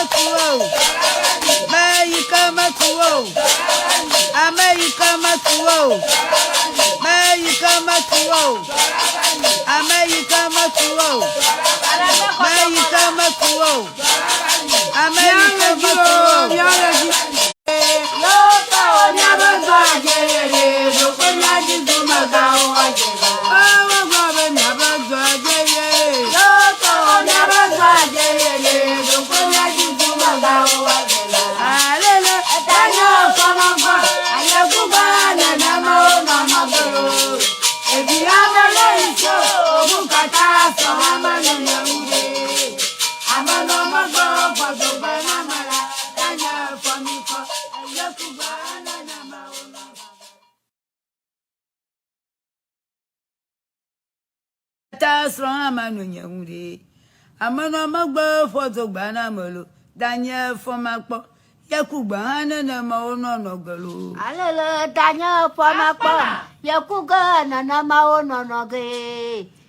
meku o, me yi ke meku o, ame yi ke meku o, me yi ke meku o, ame yi ke meku o, me yi ke meku o, ame yi ke meku o. Ta srɔ̃ hã manɔ nye ŋu ɖe. Amenɔ megbe ƒɔ dogba na ame lo. Danye fɔ makpɔ. Yeku gbe hã nenema wonɔ nɔ ge lo. Alele danye fɔ makpɔ. Yeku ge nenema wonɔ nɔ ge.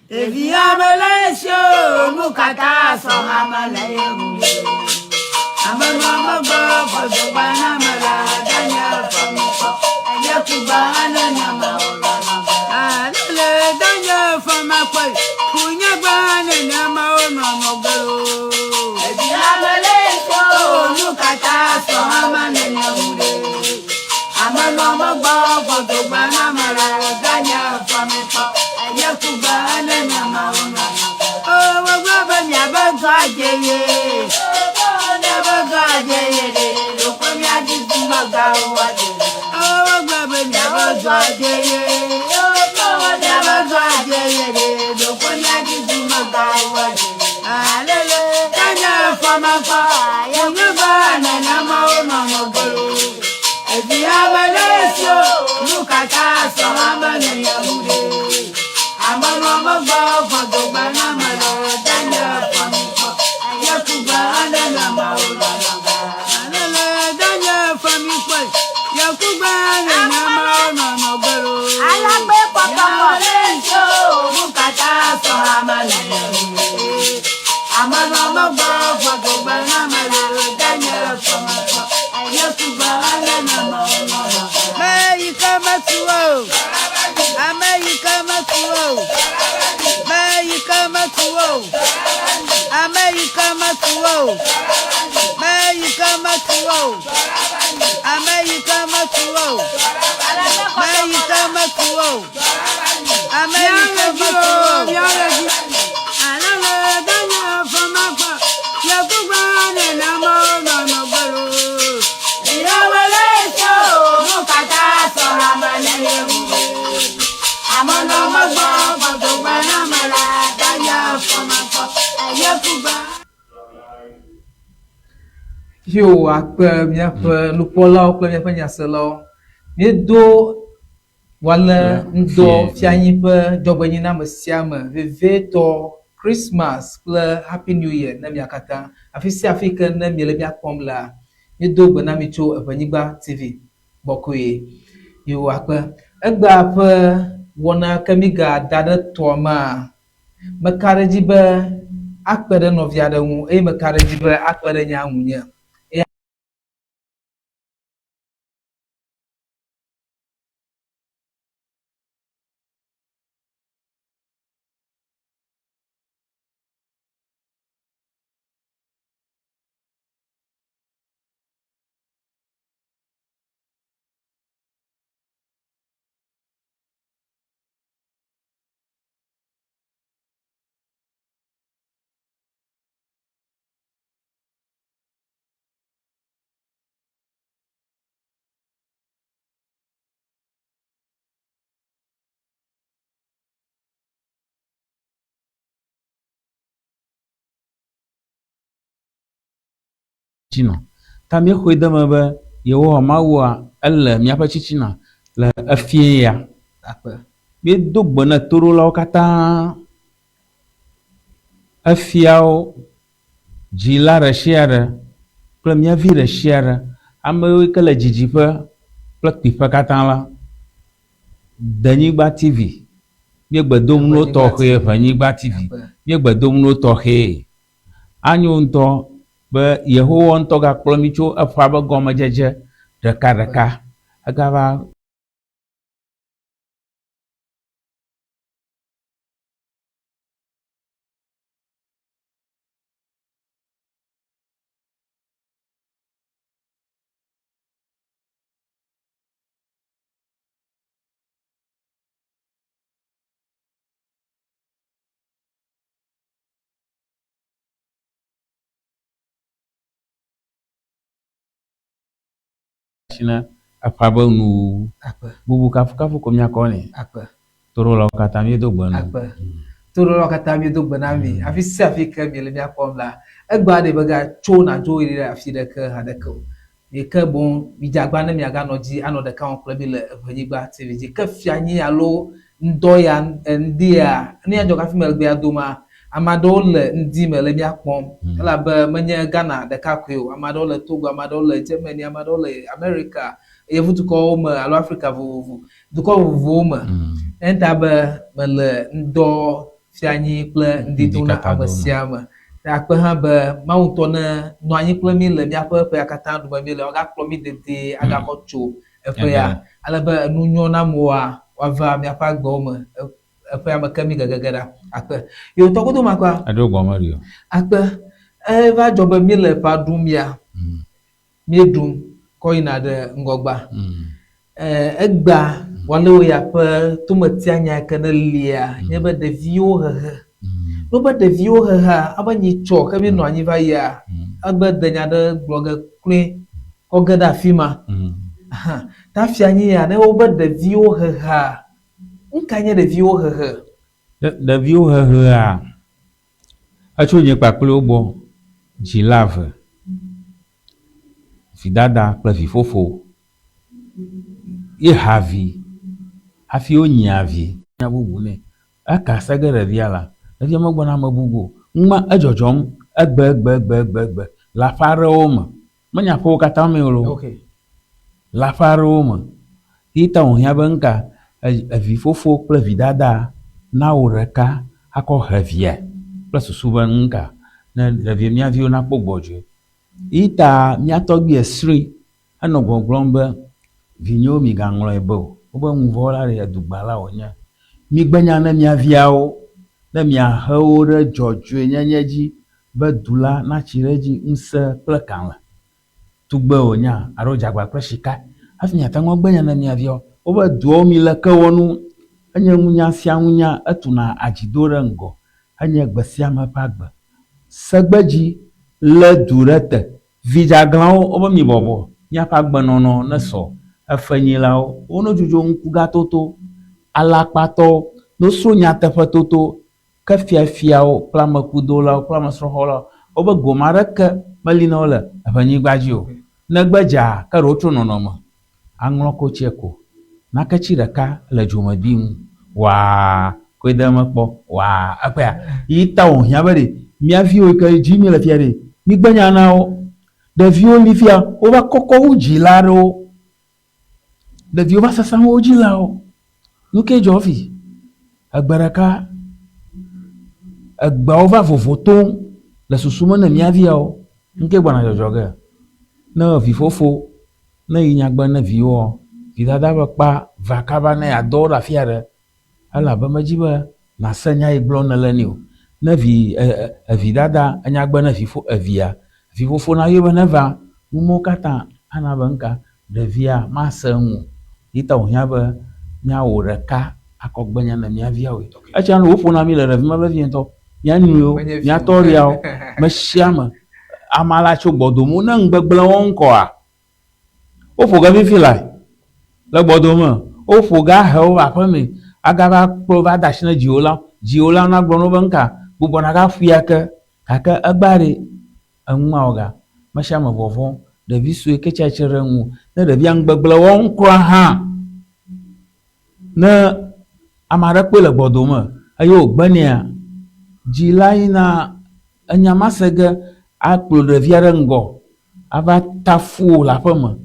Ɖevi ame le esi o, nu katã sɔ ame le ye ŋu. Amenɔ megbe ƒɔ dogba na ame la. Danye fɔ makpɔ. Yeku gbe hã nenema wonɔ nɔ ge. Alele danye fɔ makpɔ. Ku nye gbe hã nenema wonɔ nɔ ge lo. Ɖevi ame le esi o, nu katã sɔ ame le ye ŋu ɖe. Amenɔ megbe ƒɔ dogba na ame la. Danye fɔ makpɔ. Yeku gbe hã nenema wonɔ nɔ ge. O, wogblɔ be miabe dɔ adze ye. Miabe dɔ adze ye ɖe. Ɖoko miadzi dumegãwo woadze. O, wogblɔ be miabe dɔ adze ye. Miabe dɔ adze ye ɖe. Ɖoko miadzi dumegãwo woadze. Alele, danye fɔmakpɔ. Nye gbe nenema wonɔ nɔ ge lo. Evi ame le esi o, nu katã sɔ ame le ye ŋu ɖe. Amenɔ megbe ƒɔ dogba na ame le danye fɔmikpɔ. Yeku gbe nenema wonɔ nɔ ge. Alele danye fɔmikpɔ. Yeku gbe nenema wonɔ nɔ ge lo. Alagbe kpɔkpɔkpɔ. Ame le esi o, nu katã sɔ ame le ye ŋu ɖe. Amenɔ megbe ƒɔ dogba na ame le danye fɔmikpɔ. Yeku gbe nenema wonɔ nɔ ge. Me yi ke meku o, ame yi ke meku o, me yi ke meku o, ame yi ke meku o, me yi ke meku o, ame yi ke meku o, me yi ke meku o, ame yi ke meku o. Alele danye fɔmakpɔ, yeku gbe nenema wonɔ nɔ ge lo. Yo akpe míaƒe nukpɔlawo kple míaƒe nyaselawo. Míedo wòale ŋdɔ fianyi ƒe dzɔgbenyui na ame sia ame, vevietɔ Christmas kple Happy New Year na mia katã. Afi sia afi ke ne miele mía kpɔm lea, míedo gbe na mi tso Eʋenyigba TV gbɔ koe. Yo akpe. Egbea ƒe wɔna ke mígada ɖe tɔa mea, meka ɖe edzi be akpe ɖe nɔvi aɖe ŋu eye meka ɖe edzi be akpe ɖe nye hã ŋunye. Eya. Tsitsina. Ta míexɔe de eme be Yehowa Mawua ele míaƒe tsitsina le efiẽ ya. Míedo gbe na toɖolawo katã, efiawo, dzila ɖe sia ɖe kple mía vi ɖe sia ɖe, ame yiwo ke le didiƒe kple kpuiƒe katã la, Denyigba TV, míegbe dom nu tɔxɛ, Ʋenyigba TV, míegbe dom nu tɔxɛ. Anyo ŋutɔ. Be Yehowa ŋutɔ gakplɔ mí tso eƒea ƒe gɔmedzedze ɖekaɖeka hegava. Asi na eƒea ƒe nuwuwu. Akpe. Bubu kafukafu ko míakɔ nɛ. Akpe. Toɖolawo katã míedo gbe na. Akpe. Toɖolawo katã míedo gbe na mi. Afi sia afi ke miele mía kpɔm la, egbea ɖe megatso nàdzo yi ɖe afi ɖeke haɖeke o. Mi ke boŋ midze agba ne miaganɔ dzi anɔ ɖeka wɔm kple mí le Eʋenyigba TV dzi. Ke fianyi alo ŋdɔ ya, ŋdi ya, nu ya dzɔ hafi mele gbea doma, ame aɖewo le ŋdi me le mía kpɔm elabe menye Ghana ɖeka koe o. Ame aɖewo le Togo, ame aɖewo le Germany, ame aɖewo le America, yevudukɔwo me alo Afrika vovovo, dukɔ vovovowo me. Eya be mele ŋdɔ fianyi kple ŋdi dom na ame sia ame. Akpe hã be Mawu ŋutɔ ne nɔ anyi kple mí le míaƒe ƒea katã ɖume míele, wòagakplɔ mí dedie agakɔ tso eƒe ya ale be enu nyɔnamewoa woava míaƒe agbewo me eƒea me ke mí gegege ɖa. Akpe. Yewo tɔ godo makɔa? Eɖo gɔme ɖi o. Akpe. Eva dzɔ be míele ƒea ɖum ya. Míeɖum kɔ yina ɖe ŋgɔgbea. Egbea Walewo ya ƒe tometianya yi ke ne lia nye be ɖeviwo hehe. Ne wobe ɖeviwo hehea, abe nyitsɔ ke míenɔ anyi va yia, egbe de nya ɖe gblɔ ge kloe kɔ ge ɖe afi ma. Ta fia nyi ya ne wobe ɖeviwo hehea, nu kae nye ɖeviwo hehe? Ɖeviwo hehea, Etso nye kpakple wo gbɔ dzila eve, vidada kple vifofo ye ha vi hafi wonyia vi. Nya bubu nɛ. Eka se ge ɖevia la, ɖevia megbɔna ame bubu o. Numa edzɔdzɔm egbe egbe egbe egbe egbe le aƒe aɖewo me. Menye aƒewo katã mee o loo. Le aƒe aɖewo me. Yi ta wòhiã be nuka evifofo kple vidada nawɔ ɖeka akɔ he via kple susu be nuka ne ɖevia mía viwo nakpɔ gbɔdzɔe. Yi ta mía tɔgbui esrɔ̃e henɔ gbɔgblɔm be vinyewo migaŋlɔe be o. Wobe ŋuvɔ la ɖe edugbala wònye. Migbe nya ne mia viawo ne miahe wo ɖe dzɔdzɔenyenye dzi be du la natsi ɖe edzi ŋusẽ kple kalẽ. Tugbe wònya alo dzagba kple sika hafi miate ŋu agbe nya na mia viawo. Wobe duawo mi le ke wɔ nu. Enye nunya sia nunya, etuna adzido ɖe ŋgɔ. Enye gbe sia ame ƒe agbe. Segbedzi lé du ɖe te. Vi dzeaglãwo, wobe mi bɔbɔ miaƒe agbenɔnɔ nesɔ. Efenyilawo, wonodzudzɔ ŋkugatoto. Alakpatɔwo, nosro nyateƒetoto. Ke fiafiawo kple amekudolawo kple amesrɔ̃xɔlawo, wobe gome aɖeke meli na wo le eʋenyigba dzi o, negbe dzaa ke ɖe wotso nɔnɔme aŋlɔ kotsie ko. Naketsi ɖeka le dzomebi ŋu waa koe de eme kpɔ waa ekpɔea? Yi ta wòhiã be ɖe mía viwo yi ke dzi míele fia ɖe, mígbe nya na wo. Ɖeviwo li fia, wova kɔkɔ wu dzila aɖewo. Ɖeviwo va sasam wo dzilawo. Nu kae dzɔ fi? Egbe ɖeka egbeawo va vovo tom le susu me ne mía viawo. Nu kae gbɔna dzɔdzɔ ge? Ne vifofo ne yi nyagbe ne viwoa, vidada be kpa va kaba ne yeadɔ wo ɖe afi aɖe elabe medzi be nàse nya yi gblɔm nèle nɛ o. Ne vi evidada enya gbe ne vifo evia, vifofo nayɔe be neva, nu mawo katã ana be nuka ɖevia mase enu o. Yi ta wòhiã be míawɔ ɖeka akɔ gbe nya ne mía viawoe. Etsia nu woƒona mí le ɖevime vevie ŋutɔ. Mía nyruiwo, mía tɔɖiawo, me sia ame, ame la tso gbɔdome ne nu gbegblẽ wɔm ŋkɔa, Woƒo ge fifi lae le gbɔdome. Woƒo ge ahe wo va aƒeme agava kplɔ va de asi na dziwòlawo. Dziwòlawo nagblɔ na wo be nuka gbugbɔ nagaƒui ake. Gake egbea ɖe, enu ma wɔ ga. Ame sia ame vɔvɔ̃m. Ɖevi sue ke tsia tsitre ɖe eŋu. Ne ɖevia nu gbegblẽ wɔm kura hã, ne ame aɖe kpɔe le gbɔdome eye wògbe nɛa, dzila yina enya ma se ge akplɔ ɖevia ɖe ŋgɔ ava tafu wò le aƒe me,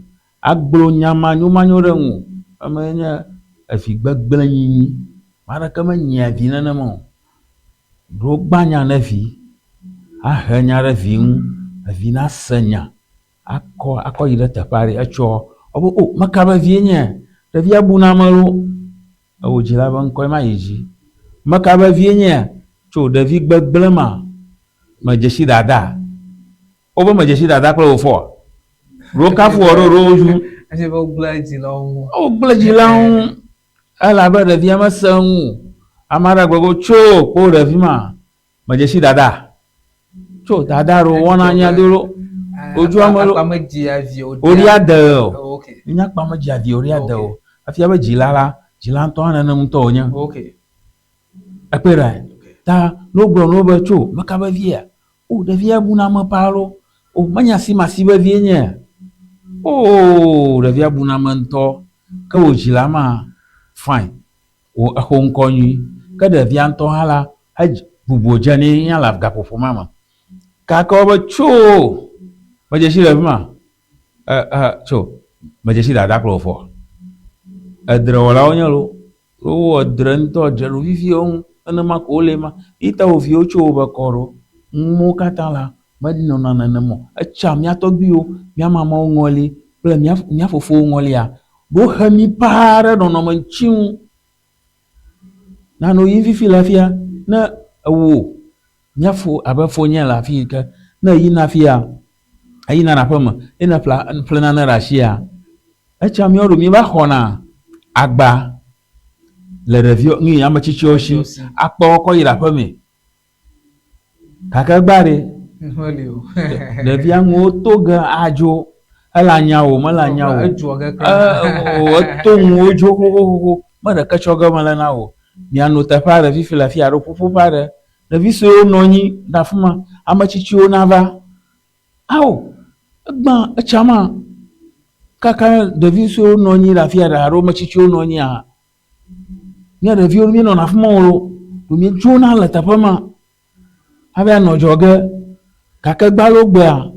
agblɔ nya manyomanyo ɖe ŋuwò. Eme nye evi gbegblẽ nyinyi. Ame aɖeke menyia vi nenema o. Ɖo gbã nya ne vi, ahe nya ɖe vi ŋu. Evi nase nya akɔ akɔ yi ɖe teƒe aɖe etsɔ wobe o meka be vie nye ɖevia buna ame lo. Ewò dzila be ŋkɔe ma yi dzi. Meka be vie nye tso ɖevi gbegblẽ ma medze si dada. Wobe medze si dada kple fofoa. Ɖo kafu wɔ ɖo ɖo wozu. Ese be wogblẽ dzilawo ŋu. Wogblẽ dzilawo ŋu. Elabe ɖevia mese ŋu o. Ame aɖe gblɔ be tso kpo ɖevi ma medze si dada. Tso dada ɖo wɔna nya do ɖo. Wodzo ame ɖo. Akpa medzia vi o. Woɖia de o. Mínya akpa medzia vi o, woɖia de o. Efia be dzila la, dzila ŋutɔ hã nenem ŋutɔ wònye. Ekpɔe ɖa. Ta ne wogblɔ na wo be tso meka be via, o ɖevia buna ame paa lo. O menye asimasi be vie nye. O ɖevia buna ame ŋutɔ. Ke wò dzila ma fine. Wò exo ŋkɔ nyui. Ke ɖevia ŋutɔ hã la, edz bubu dze nɛ hã le gaƒoƒo ma me. Gake wobe tso medze si ɖevi ma. E e tso medze si dada kple fofoa. Edrewɔlawo nye lo. Wowɔ dre ŋutɔ dze ɖo viviwo ŋu. Nenema ko wole ma. Yi ta wo viwo tso wobe kɔ ɖo. Nuwo katã la menɔna nenem o. Etsa mía tɔgbuiwo, mía mamawo ŋɔli kple mía mía fofowo ŋɔlia, wohe mí paa ɖe nɔnɔme ŋuti ŋu. Nano yim fifi le afia, ne ewò mía fo abe fonye le afi yi ke ne eyina afia, eyina ɖe aƒeme ye neƒle ƒle nane ɖe asia, etsa míawo ɖo míeva xɔna agba le ɖeviwo nu yi ame tsitsiwo si akpɔ kɔ yi ɖe aƒeme. Gake egbea ɖe, ɖevia ŋuwo to ge adzo. Ele anya o, mele anya o. Eto ŋuwo dzo xoxoxoxo. Me ɖeke tsɔ ge mele na wò. Miano teƒe aɖe fifi le afi alo ƒuƒoƒe aɖe. Ɖevi suewo nɔ anyi ɖe afi ma. Ame tsitsiwo nava. Ao, egbã etsa ma. Kaka ɖevi suewo nɔ anyi ɖe afi aɖe alo ame tsitsiwo nɔ anyia, Mía ɖeviwo míenɔna afi ma o loo, ɖo míedzona le teƒe ma hafi anɔ adzɔge. Gake gbalogbea,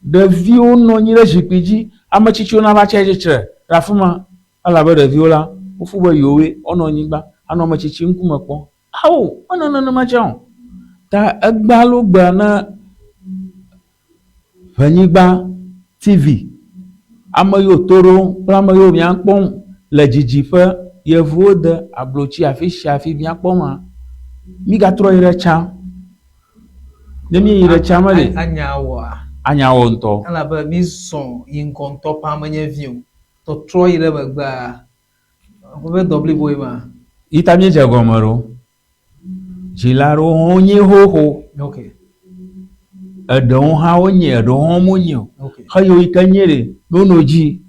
ɖeviwo nɔ anyi ɖe zikpui dzi, ame tsitsiwo nava tsi atsitre ɖe afi ma elabe ɖeviwo la, wofu be yewoe woanɔ anyigba anɔ ame tsitsi ŋkume kpɔm. Ao, menɔ nenema tsã o. Ta egbalogbea ne Ʋenyigba TV, ame yiwo to ɖom kple ame yiwo mía kpɔm le didiƒe, yevuwo de ablotsi afi sia afi mía kpɔ ma, mí gatrɔ yi ɖe tsã. Ne mí yi ɖe tsã me ɖe. Anya wɔa? Anya wɔ ŋutɔ. Elabe mí zɔ yi ŋgɔ ŋutɔ ƒã menye vi o. Tɔtrɔ yi ɖe megbea, woƒe dɔ bliboe ma. Yi ta míedze gɔme ɖo. Dzila aɖewo hã wonyi xoxo. Eɖewo hã wonyi, eɖewo hã womenyi o. Xeyiwo yi ke nyi ɖe, ne wonɔ dzi.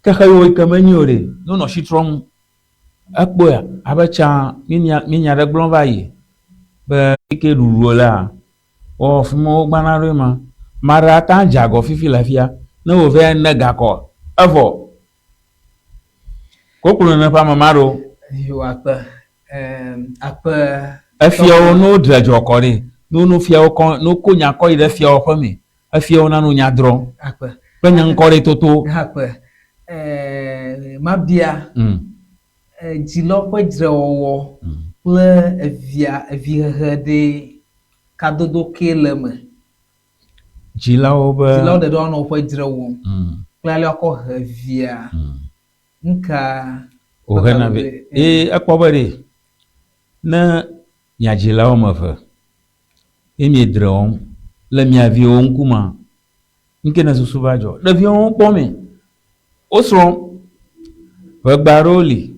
Ke xeyiwo yi ke menyi o ɖe, ne wonɔ asi trɔm. Ekpɔea, abe tsã míenya míenya ɖe gblɔm va yi be ke ɖuɖu lea, wɔ fi ma wogbana ɖo ma. Ame aɖe ate ŋu adze agɔ fifi le afia. Ne wòva ne gakɔ, evɔ. Koklo nene ƒe ame ma ɖo. Yo akpe. Ɛm, akpe. Efiawo ne wodre dzɔ kɔ ɖi, ne wono fiawo kɔ, ne woko nya kɔ yi ɖe fiawo ƒe me, efiawo nano nya drɔ̃. Akpe. Kple nya ŋkɔ ɖe toto. Akpe. Ɛɛ, mabia. Mm. Dzilawo ƒe dzrewɔwɔ mm. kple evia evihehe ɖe kadodo ke le eme. Dzilawo be. Dzilawo ɖeɖe woanɔ woƒe dzre wɔm. Kple ale woakɔ he via. Nuka. Wòhena vɛ. Eye ekpɔ be ɖe, ne mia dzilawo ame eve ye miedre wɔm le mia viwo ŋkumea, nu ke nèsusu be adzɔ? Ɖeviwo hã wokpɔ mɛ. Wosrɔ̃. Ʋegbe aɖewo li,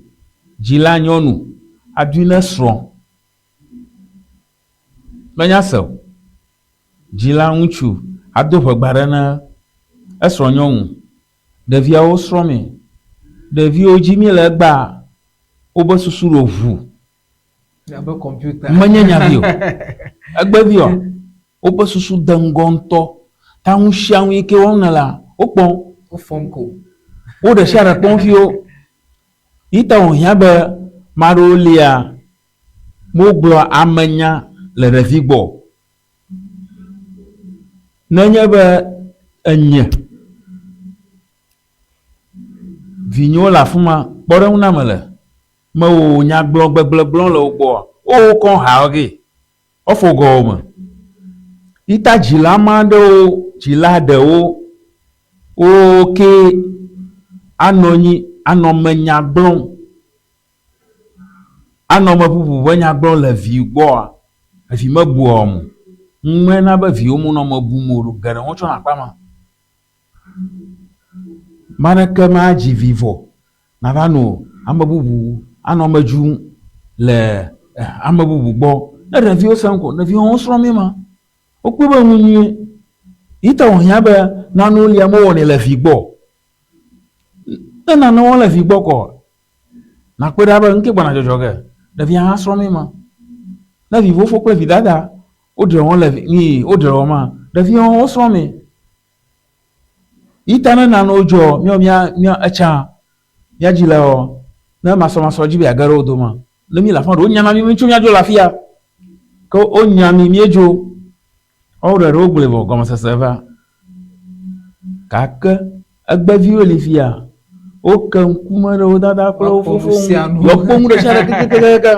dzila nyɔnu adoe ne srɔ̃. Menya se o. Dzila ŋutsu ado ʋegba ɖe ne esrɔ̃ nyɔnu. Ɖeviawo srɔ̃mɛ. Ɖeviwo dzi míele egbea, wobe susu ɖo ʋu. Abe kɔmpiuta. Menye nyavi o. Egbeviwoa, wobe susu de ŋgɔ ŋutɔ. Ta nu sia nu yi ke wɔm nèlea, wokpɔm. Wofɔm ko. Wo ɖe sia ɖe kpɔm fiwo. Yi ta wòhiã be ame aɖewo lia Wogblɔa amenya le ɖevi gbɔ. Nenye be enye vinyewo le afi ma, kpɔɖeŋu na mele, mewò nya gblɔ gbegble gblɔ le wo gbɔa, wowokɔ ha ge, woafo gɔwò me. Yi ta dzila ma ɖewo, dzila ɖewo, wo ke anɔ anyi anɔ me nya gblɔm, anɔ me ƒuƒu ƒe nya gblɔm le vi gbɔa, evi mebua wɔm o. Ŋmɛ na be viwo menɔ me bum o ɖo, geɖe wotsɔna akpa ma. Maneke madzi vi vɔ nava nɔ ame bubu anɔ ame dzum le ame bubu gbɔ. Ne ɖeviwo se ŋkɔ, ɖeviwo hã wosrɔ̃ mí ma. Wokpɔe be nu nyuie. Yi ta wòhiã be nanewo lia mewɔnɛ le vi gbɔ. Ne nane wɔm le vi gbɔ kɔ, nakpɔe ɖa be nuke gbɔna dzɔdzɔ ge. Ɖevia hã srɔ̃ mí ma. Ne vifofo kple vidada woɖe wɔm le vi, woɖe wɔm ma, ɖeviwo hã wosrɔ̃ mí. Yi ta ne nanewo dzɔ míawo mía mía etsã mía dzilawo ne masɔmasɔ dzi be yeage ɖe wo dome ne mí le afi ma ɖe wonyana mí míetso míadzo le afia ke wonya mí míedzo woawo ɖe ɖewo gblɔe vɔ gɔmesese va gake egbeviwo li fia woke ŋkume ɖe wo dada kple wo fofo ŋu yewoakpɔ nu ɖe sia ɖe kekekeke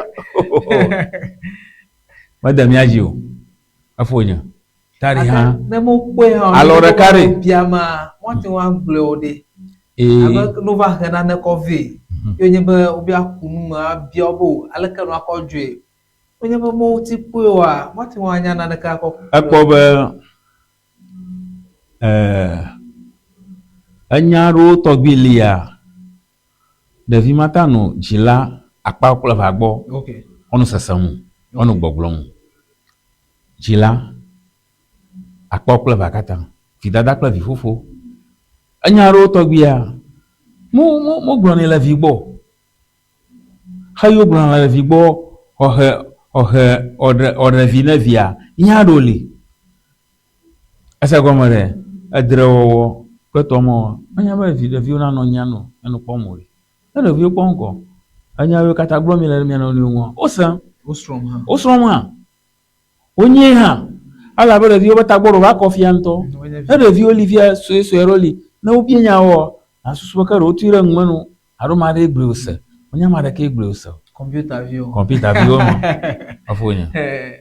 mede mía dzi o efo nye. Ta ɖi hã. Ne mokpɔe hã alɔ ɖeka ɖe. Bia ma woate ŋu agblɔe o ɖe. Ee. Abe ne wova he nane kɔ vɛ. Mhm. Ye wonye be wobia ku nu me abia wo be o aleke nua kɔ dzɔe. Wonye be mewoti kpɔe oa woate ŋu anya naneke akɔ. Ekpɔ be ɛɛ enya aɖewo tɔgbi lia ɖevi mata nu dzila akpa kple eva gbɔ. Okay. Woanu sese ŋu, woanu gbɔgblɔ ŋu. Dzila, akpɔ kple evea katã, vidada kple vifofo. Enya aɖewo tɔgbia, mo mo mogblɔnɛ le vi gbɔ o. Xeyi wogblɔna le vi gbɔ xɔxe xɔxe ɔɖe ɔɖe vi ne via, nya aɖewo li. Ese gɔme ɖe, edrewɔwɔ kple tɔmewɔwɔ, menya be vi ɖeviwo nanɔ nya nu enu kpɔm o ɖe. Ne ɖeviwo kpɔ ŋkɔ, enya yiwo katã gblɔm mi le ɖe mia nɔnɔewo ŋua, wosem. Wosrɔ̃m hã. Wosrɔ̃m hã. Wonyee hã. Elabe ɖeviwo ƒe tagbɔ ɖo va kɔ fia ŋutɔ. Ne ɖeviwo li fia suesue aɖewo li, ne wobia nya woa, nàsusu be ke ɖe wotui ɖe nume na wo alo ame aɖee gblɔe wose. Menye ame aɖekee gblɔe wose o. Kɔmpiutaviwo. Kɔmpiutaviwo ma. Eƒo nye.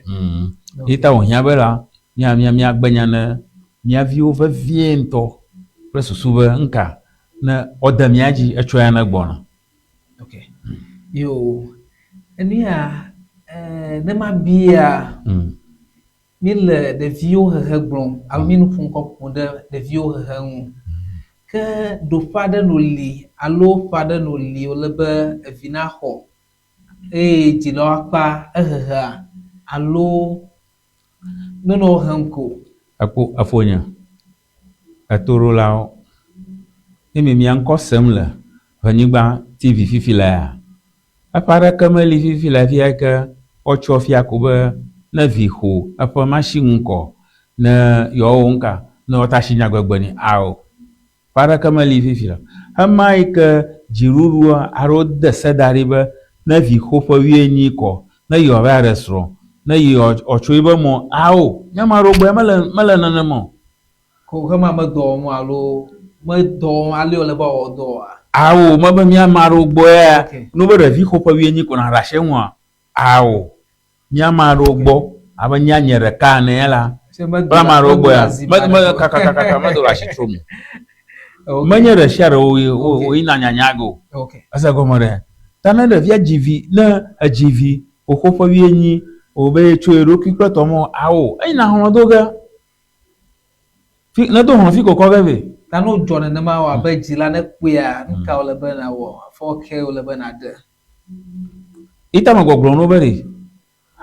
Mm. Yi ta wòhiã be la, mía mía míagbe nya ne mía viwo vevie ŋutɔ kple susu be ŋka ne wode mía dzi etsɔ ya ne gbɔna. Ok. Yo, enu ya, eh, ne mabia, mm. mi le ɖeviwo hehe gblɔm, alo mi nu ƒom kɔ ku ɖe ɖeviwo hehe ŋu. Ke ɖoƒe aɖe no li alo ƒe aɖe no li wòle be evi naxɔ eye dzilawo akpa ehehea alo nonɔ wo hem ko. Ekpo efonye. Etoɖolawo, ne mi mia ŋkɔ sem le Ʋenyigba TV fifi lea, eƒe aɖeke meli fifi le afia yi ke woatsɔ fia ko be ne vi xo eƒe machine ŋkɔ ne yewoawɔ nuka, ne yewoatasi nyagbegbe nɛ. Ao, ƒe aɖeke meli fifi le. Ema yi ke dziɖuɖua aɖewo de se da ɖi be ne vi xo ƒe wuienyi kɔ, ne yewoava ɖe srɔ̃, ne yewoatso yiƒe mɔ. Ao, nye ame aɖewo gbɔe mele, mele nenema o. Ko hema medɔ wɔm alo medɔ wɔm ale wòle be wòawɔ dɔ oa? Ao, mebe mía ame aɖewo gbɔe ya. Okay. Ne wobe ɖevi xo ƒe wuienyi ko nàɖe asi eŋua? Ao, mía ame aɖewo gbɔ abe nye nye ɖeka ene ya la, Se medo kple ame aɖewo medo gbɔ ya, azi me, ba me, ɖe. kakakakaka medo le asi trom o. Okay. Menye ɖe sia ɖe wo, wo, Okay. woyina nyanya ge o. Okay. Ese gɔme ɖe? Ta ne ɖevia dzi vi, ne edzi vi wòxo ƒe wuienyi, wòbe yetso ye ɖokui kple tɔmɔ, ao, eyina hlɔ̃ do ge. Fi, ne do hlɔ̃ fi kɔkɔ ge vɛ. Ta ne wodzɔ nenema wɔ abe dzila ne kpɔea, nu ka wòle be nàwɔ? Afɔ kae wòle be nàɖe? Ita me gbɔgblɔ no be ɖe,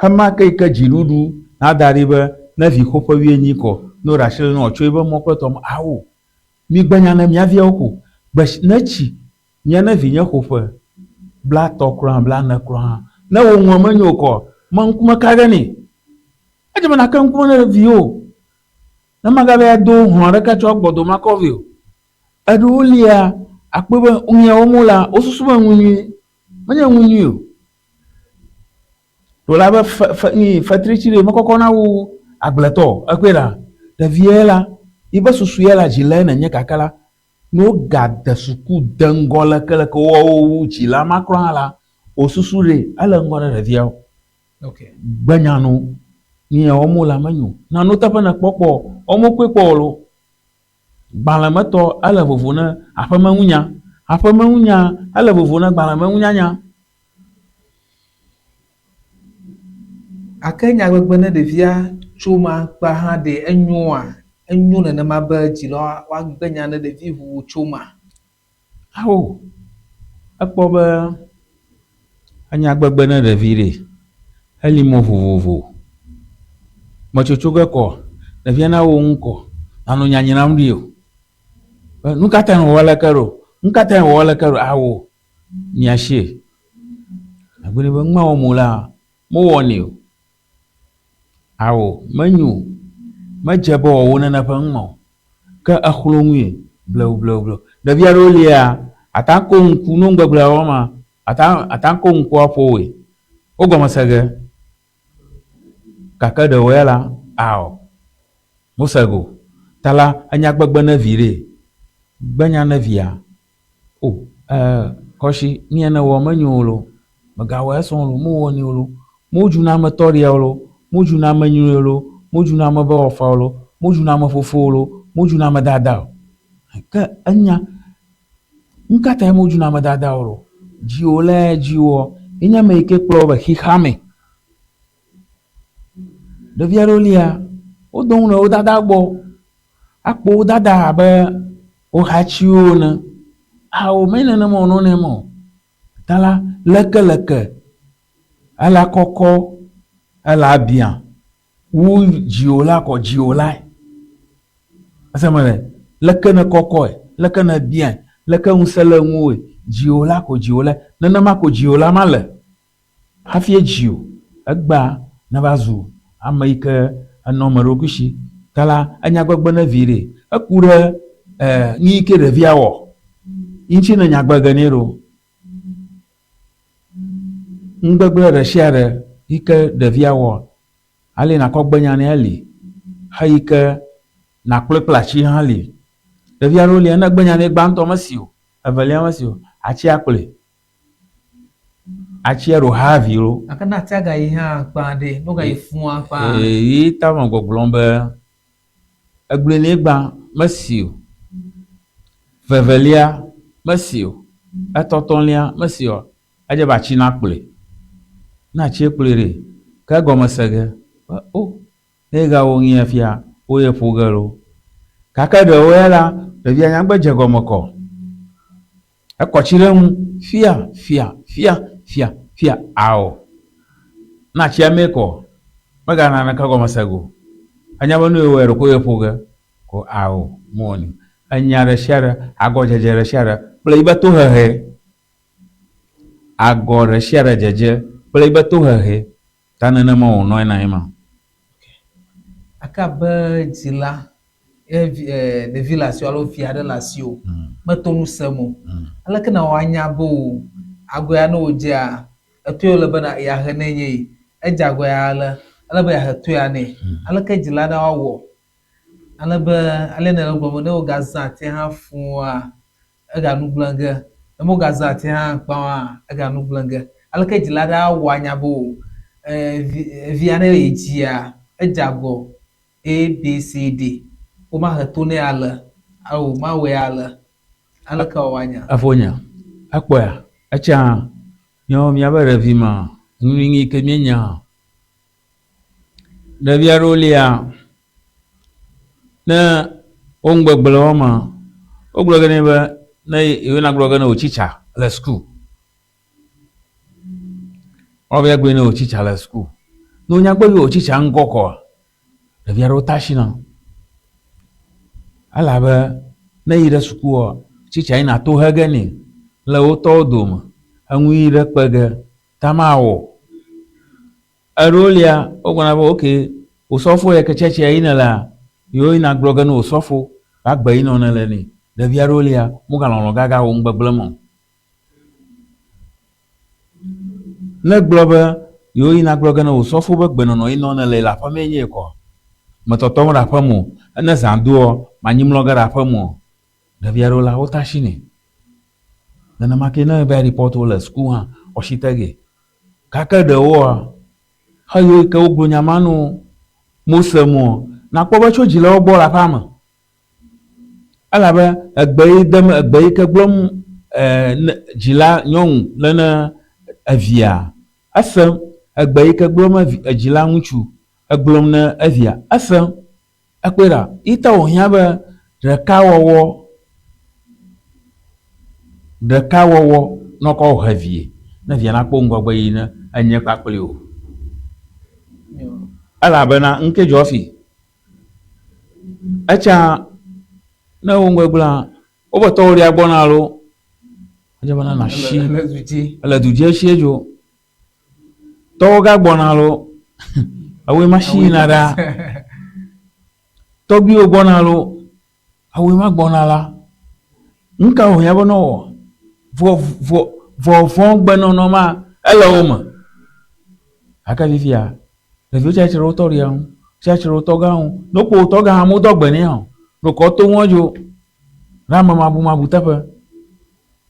xema ke yi ke dziɖuɖu nada ɖi be ne vi xo ƒe wuienyi kɔ, ne woɖe asi le enu wòatsɔ eƒe mɔ kple tɔmɔ, ao, migbe nya ne mia viawo ko. Gbe ne tsi mia ne vinye xo ƒe blatɔ kura hã, blane kura hã, ne wò ŋue menyo o kɔ, me ŋkume ka ge nɛ? Edze be nàke ŋkume ne viwò ne magava do hlɔ̃ aɖeke tsɔ gbɔdo makɔ vɛ o. Eɖewo lia, akpɔe be nu ya wɔm wolea, wosusu be nu nyui. Menye nu nyui o. Ɖo la be fe, fe, nyi fetritsi ɖe mekɔkɔna wu agbletɔ o. Ekpɔe ɖa, ɖevia la, yiƒe susu ya la dzilae nènye gake la, ne wogade suku de ŋgɔ lekeleke woawo wu dzila ma kura hã la, wò susu ɖe ele ŋgɔ ɖe ɖeviawo. Okay. Gbe nya no. Nu ya wɔm wolea menyo o. Na nuteƒe nèkpɔ kpɔ o, wɔm wokpɔe kpɔ o loo. Gbalẽmetɔ ele vovo ne aƒemeŋunya. Aƒemeŋunya ele vovo ne gbalẽmeŋunyanya. Gake nyagbegbe ne ɖevia tso ma kpa hã ɖe enyoa? Enyo nenema be dzilawo woagbe nya ne ɖevi ʋuʋu tso ma? Ao, ekpɔ be enyagbegbe ne ɖevi ɖe, eli mɔ vovovo. Metsotso ge kɔ, ɖevia na wò ŋu kɔ, nanɔ nya nyram ɖi o. Be nu ka tae wòwɔ aleke ɖo? Nu ka tae wòwɔ aleke ɖo? Ao, mia sie. Agblɔe be nu ma wɔm wòlea, mewɔnɛ o. Ao, menyo o. Medze be wòawɔ nene ƒe nu ma o. Ke exlɔ̃ nue blewublewublewu. Ɖevi aɖewo lia, ate ŋu ako ŋku ne nugbegblẽa wɔma, ate ŋu ate ŋu ako ŋku aƒo woe. Wo gɔme se ge. Gake ɖewo ya la, ao, mose ge o. Ta la, enya gbegbe ne vi ɖe, gbe nya ne via. O, e, kɔshi, nu ya nèwɔ menyo o loo, mègawɔe esɔ o loo, mewɔnɛ o loo, modzuna ame tɔɖia o loo, modzuna ame nyruie o loo, modzuna ame be wɔfa o loo, modzuna ame fofo o loo, modzuna ame dada o. Ke enya, nu ka tae modzuna ame dada o ɖo? Dziwòlae dziwò ye nye ame yi ke kplɔ wò be xexeame. Ɖevi aɖewo lia, wodo ŋu ɖe wo dada gbɔ. Akpɔ wo dada abe wo hatiwo ene. Ao, menye nenema wònɔ nɛ eme o. Ta la, lekeleke ela kɔkɔ, ela biã wu dziwòla kɔ dziwòlae. Ese eme ɖe? Leke nèkɔkɔe, leke nèbiãe, leke ŋusẽ le ŋuwòe, dziwòla ko dziwòlae. Nenema ko dziwòla ma le. Hafi edzi o, egbea neva zu ame yi ke enɔ ame ɖokui si. Ta la, enya gbegbe ne vi ɖe, eku ɖe e nu yi ke ɖevia wɔ ŋuti ne nya gbege nɛ ɖo. Nugbegble ɖe sia ɖe yi ke ɖevia wɔ, ale nakɔ gbe nya nɛ eli, heyi ke nakplɔe kple atsi hã li. Ɖevi aɖewo lia, ne egbe nya nɛ gbãtɔ mesi o, evelia mesi o, atsia kplɔe. Atsia ɖo ha vi lo. Gake ne atia gayi hã kpa ɖe, ne wogayi fũa kpa. Yi ta me gbɔgblɔm be egblɔe nɛ gbã mesi o, vevelia mesi o, etɔtɔlia mesi o, edze be atsi nakplɔe. Ne atsie kplɔe ɖe, ke egɔme se ge be o ne yegawɔ nu ya fia, woye ƒo ge loo. Gake ɖewo ya la, ɖevia nyagbe dze gɔme kɔ. Ekɔ tsi ɖe eŋu fia, fia, fia, fia, fia, ao. Ne atsia mee kɔ, megana naneke gɔme se ge o. Enya be nu ye wɔe ɖeko ye ƒo ge ko ao, mewɔnɛ o. Enya ɖe sia ɖe, agɔdzedze ɖe sia ɖe kple yibe tohehe. Agɔ ɖe sia ɖe dzedze kple yibe tohehe. Ta nenema wònɔe na ema. Ake abe dzila ye vi e ɖevi le asiwò alo vi aɖe le asiwò meto nu sem o. Aleke nàwɔ anya be o agɔ ya ne wòdzea eto ye wòle be yeahe nɛ nye yi. Edze agɔ ya ale, ele be yeahe to ya nɛ. Aleke dzila aɖe awɔ ale be ale nèle egblɔm be ne wogazã atia hã fũua ega nu gblẽ ge. Ne wogazã ati hã kpã oa, ega nu gblẽ ge. Aleke dzila aɖe awɔ anya be o vi evia ne yi dzia, edze agɔ A, B, C, D. Womahe to nɛ ale alo womawɔe ale. Aleke wòawɔ anya? Efonye, ekpɔea? Etsã míawo míabe ɖevi ma, nu yi ke míenya. Ɖevi aɖewo lia, ne wo ŋgbegble wɔma, wogblɔ ge nɛ be ne yewo na gblɔ ge ne wò tsitsa le suku. Woava gblɔe ne wò tsitsa le suku. Ne wonya gbe be wò tsitsa ŋkɔ kɔa, ɖevi aɖewo tasi na. Elabe ne eyi ɖe sukua, tsitsa yina to he ge nɛ le wo tɔwo dome, eŋu yi ɖe kpe ge ta mawɔ. Eɖewo lia, wogblɔna be ok, osɔfo yɛ ke tsɛtsɛa yi nèlea, yewo yina gblɔ ge ne osɔfo be agbe yi nɔ nèle nɛ. Ɖevi aɖewo lia, womegalɔlɔ̃ gaga wò nugbegblẽ me o. Ne egblɔ be yewo yina gblɔ ge ne osɔfo be gbenɔnɔ yi nɔ nèle le aƒemee nye kɔ, metɔtɔm ɖe aƒeme o, ne zã doɔ, manyi mlɔ ge ɖe aƒeme o. Ɖevi aɖewo la, wotasi nɛ. Nenema ke ne eva report wo le suku hã, woasi te ge. Gake ɖewoa, xeyiwo yi ke wogblɔ nya ma no. Mose mɔ, nakpɔ be tso dzilawo gbɔ le aƒea me. Elabe egbe yi dem egbe yi ke gblɔm e, ne dzila nyɔnu le ne evia, esem. Egbe yi ke gblɔm evi edzila ŋutsu egblɔm ne evia, esem. Ekpɔe ɖa, yi ta wòhiã be ɖekawɔwɔ, ɖekawɔwɔ nɔkɔ he vie ne via nakpɔ ŋgɔgbe yi ne enye kpakpli o. Elabena ŋke dzɔ fi. Etsa ne wo ŋgbegblẽa, wobe tɔwo ɖia gbɔna alo edze bena nasi ele du dzi esie dzo. Tɔwo gagbɔna alo ewoe ma si yina ɖa. Tɔgbuiwo gbɔna alo ewoe ma gbɔna la. Nu ka wòhiã be newɔ? Vɔ vɔ vɔvɔ̃gbenɔnɔ ma ele wo me. Gake fifia, ɖeviwo tsia tsitre ɖe wo tɔɖia ŋu, tsia tsitre ɖe wo tɔgã ŋu. Ne wokpɔ wo tɔgã hã, womedo agbe nɛ o. Ɖeko woto ŋua dzo ɖe amemabumabu teƒe.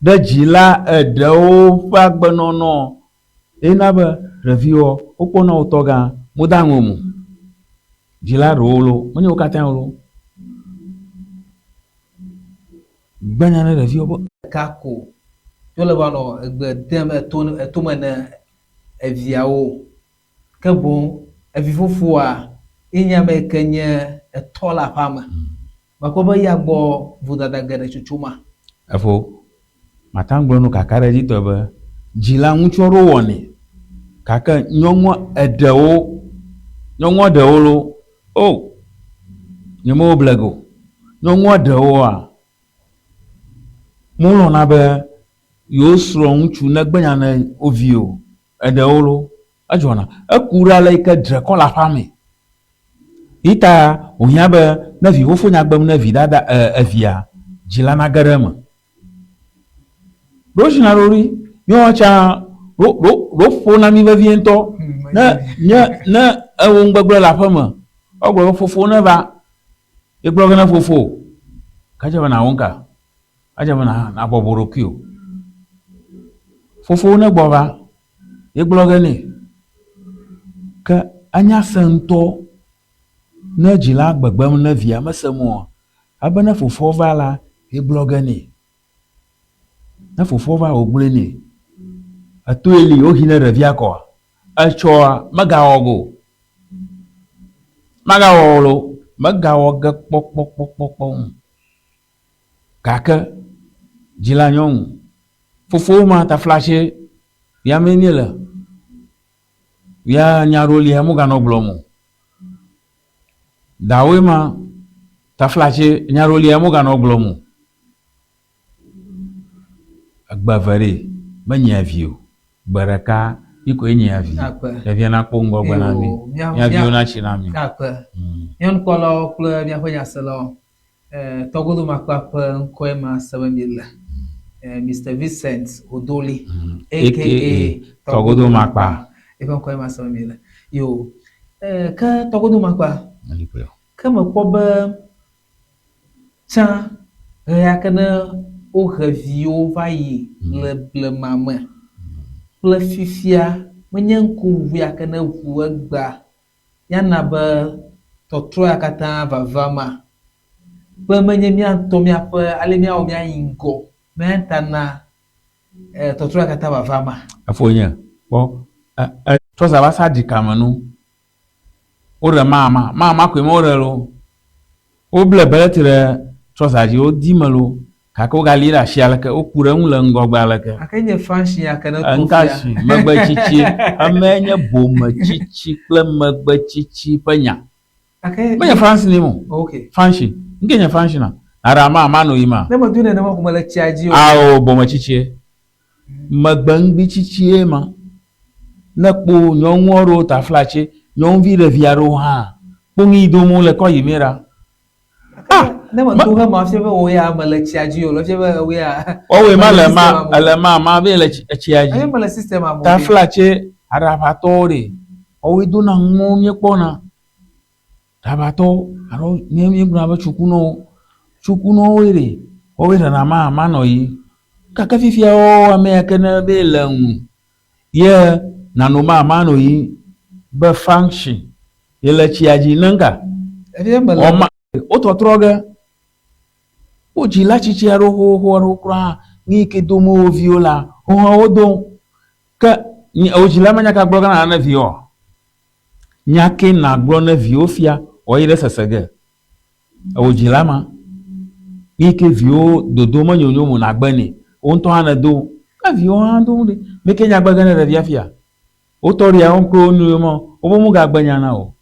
Ɖe dzila eɖewo ƒe agbenɔnɔ ye na be ɖeviwo wokpɔna wo tɔgã meda ŋu o. Dzila ɖewo loo, menye wo katãe o loo. Gbe nya ne ɖeviwo be. Ɖeka ko ye wole be woanɔ egbe dem eto etome ne eviawo. Ke boŋ evifofoa ye nye ame yi ke nye etɔ le aƒea me. Mekpɔ be eya gbɔ vodada geɖe tsotso ma. Efo, mate ŋu agblɔ nu kakaɖedzitɔe be dzila ŋutsu aɖewo wɔnɛ gake nyɔnua eɖewo, nyɔnua ɖewo loo, oh, nyemewɔ ble ge o. Nyɔnua ɖewoa, molɔ̃na be yewo srɔ̃ ŋutsu negbe nya ne wo vi o. Eɖewo loo, edzɔna. Eku ɖe ale yi ke dre kɔ le aƒea me. Yi ta wòhiã be ne vifofo nya gbem ne vidada e, evia, dzila nage ɖe eme. Ɖo dzina ɖo ɖi. Míawo tsã ɖo ɖo ɖo ƒona mí vevie ŋutɔ. Ne nye ne ewɔ nugbegblẽ le aƒe me, woagblɔ be fofo neva. Ye gblɔ ge ne fofo. Ke edze be nàwɔ nuka? Edze be nàbɔbɔ ɖokuiwò. Fofo negbɔ va, ye gblɔ ge nɛ. Ke enya sẽ ŋutɔ ne dzila gbegbem ne via mesem oa, ebe ne fofoa va la, ye gblɔ ge nɛ. Ne fofoa va wògblɔe nɛ. Etoe li wohi ne ɖevia kɔa, etsɔa megawɔ go. Magawɔ o loo, megawɔ ge kpɔkpɔkpɔkpɔ o. Gake dzila nyɔnu, fofowò ma taflatse ya mee míele. Ya nya ɖewo lia moganɔ gblɔm o. Dawòe ma taflatse nya ɖewo lia moganɔ gblɔm o. Egbe eve ɖee, menyia vi o. Gbe ɖeka yi koe nyia vi. Ɖevia nakpɔ ŋgɔgbe na mí. Mía viwo natsi na mí. Akpe. Nyɔnukpɔlawo kple míaƒe nyaselawo, Tɔgodomakpa ƒe ŋkɔe ma se be miele. Mister Vincent Odoli, aka Tɔgodomakpa. Eƒe ŋkɔe ma se be miele. Yo, ke Tɔgodomakpa, ke mekpɔ be tsã ɣeya ke ne wohe viwo va yi le blema me kple fifia menye ŋkuʋuʋu ya ke ne ʋu egbea ya na be tɔtrɔ ya katã vava ma be menye mía ŋutɔ míaƒe ale míawɔ míayi ŋgɔ mía ta na tɔtrɔ ya katã vava ma. Efonye, kpɔ e e trɔza va sa ɖika me nu. Woɖe mama, mama koe me woɖe loo. Woble belti ɖe trɔza dzi, wodi me loo. Gake wogali ɖe asi aleke, woku ɖe eŋu le ŋgɔgbe aleke. Gake nye fansi ya ke ne to fia. Ŋkasi, megbetsitsi, emae nye bometsitsi kple megbetsitsi ƒe nya. Gake. Menye fansi nɛ o. Ok. Fansi. Ŋke nye fansi na? Naɖe ama ama no yi ma. Ne medoe nenema ko mele tsia dzi o. Ao, bometsitsie. Megbeŋgbitsitsie ma. Ne kpo nyɔnu aɖewo taflatse, nyɔnuvi ɖevi aɖewo hã, kpoŋi dom wole kɔ yi mɛ ɖa. Ah! Ne meto he ma fia be wò ya mele tsia dzi o, fia be wò ya. Wɔwɔe ma le ma ele ma ma be le tsia dzi. Eye mele system a mo. Taflatse aɖaʋatɔwo ɖe, wɔwɔe dona nuwo míekpɔna. Ɖaʋatɔwo alo mía míegblɔna be tsukunɔwo, tsukunɔwoe ɖe, woawoe ɖena ma manɔ yi. Gake fifia wo ame ya ke ne be le ŋu ye nano ma manɔ yi be function. Ye le tsia dzi ne ŋka. Efia mele. Wɔma wotɔtrɔ ge. Wo dzila tsitsi aɖewo xoxoxo aɖewo kura hã nu yi ke dom wo viwo la, wo hã wodo. Ke wò dzila menya ka gblɔ ge nala ne viwòa? Nya ke nàgblɔ ne viwò fia wòayi ɖe sese ge. Ewò dzila ma. Nu yi ke viwò dodo menyonyo mo nàgbe nɛ. Wò ŋutɔ hã nèdo. Ke viwò hã do ɖe. Mi ke nya gbe ge ne ɖevia fia? Wo tɔɖiawo kple wo nɔewo ma, wobe womegagbe nya na o.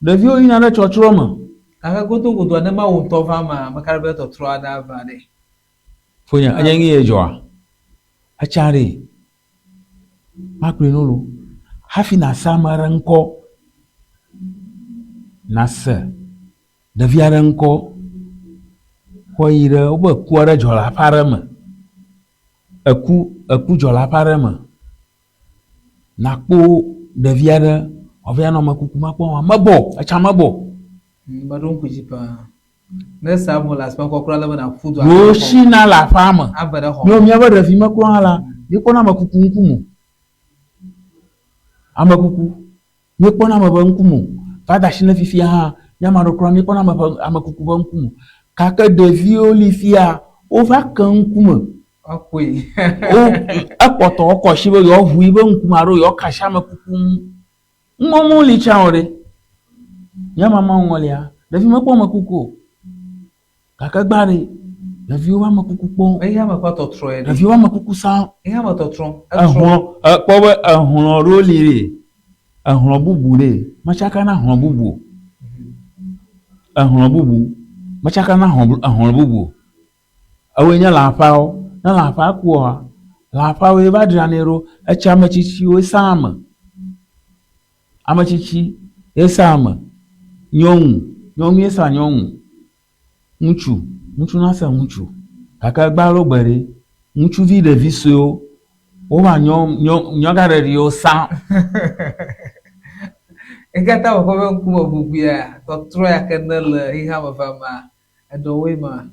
Ɖeviwo yina ɖe tsɔtsrɔ̃ me. Gake godogodoa, ne Mawu ŋutɔ va emea, ame ka ɖe be tɔtrɔ aɖe ava ɖe? Fonye, enye nu ye dzɔa? Etsa ɖe, makplɔe no lo. Hafi nàse ame aɖe ŋkɔ, nàse ɖevi aɖe ŋkɔ, kɔ yi ɖe wobe ku aɖe dzɔ le aƒe aɖe me. Eku, eku dzɔ le aƒe aɖe me. Nakpɔ ɖevi aɖe wòava nɔ ame kuku ma kpɔm mebɔ o, etsã mebɔ o. Meɖo ŋku dzi paa. Ne esa amewo le afi ma kura ale be nàƒu du Wosina le aƒea me. Ave ɖe xɔ me. Míaƒe ɖevime kura hã la, míekpɔna ame kuku ŋkume o. Ame kuku. Míekpɔna ame ƒe ŋkume o. Va de asi ne fifia hã, mía ame aɖewo kura míekpɔna ame ƒe ame kuku ƒe ŋkume o. Gake ɖeviwo li fia, wova ke ŋkume. Woaƒoe. Wo ekpɔtɔ wokɔ asi be yewoaʋu yiƒe ŋkume alo yewoaka asi ame kuku ŋu. Ŋmɔmɔ li tsã o ɖe. Mía mamawo ŋɔlia, ɖevi mekpɔ ame kuku o. Gake gbã ɖe, ɖeviwo ƒe ame kuku kpɔ. Eya me ƒe tɔtrɔ ye. Ɖeviwo ƒe ame kuku sã. Eya me tɔtrɔ. Ehlɔ̃, ekpɔ be ehlɔ̃ ɖewo li ɖe, ehlɔ̃ bubu ɖe, metsaka na hlɔ̃ bubu o. Ehlɔ̃ bubu, metsaka na hlɔ̃ bubu o. Ewoe nye lãƒeawo. Ne lãƒea kua, lãƒeawoe va dzranɛ ɖo. Etsi ame tsitsiwoe saa ame. Ame tsitsi ye saa ame. Nyɔnu, nyɔnue saa nyɔnu. Ŋutsu, ŋutsu nasa ŋutsu. Gake egbea alo gbe ɖe, ŋutsuvi ɖevi suewo wova nyɔ nyɔ nyɔgaɖeɖiwo sa. Eyi katã me ƒe ŋkume ʋuʋuia, tɔtrɔ ya ke ne le xexea me va mea, eɖewoe ma.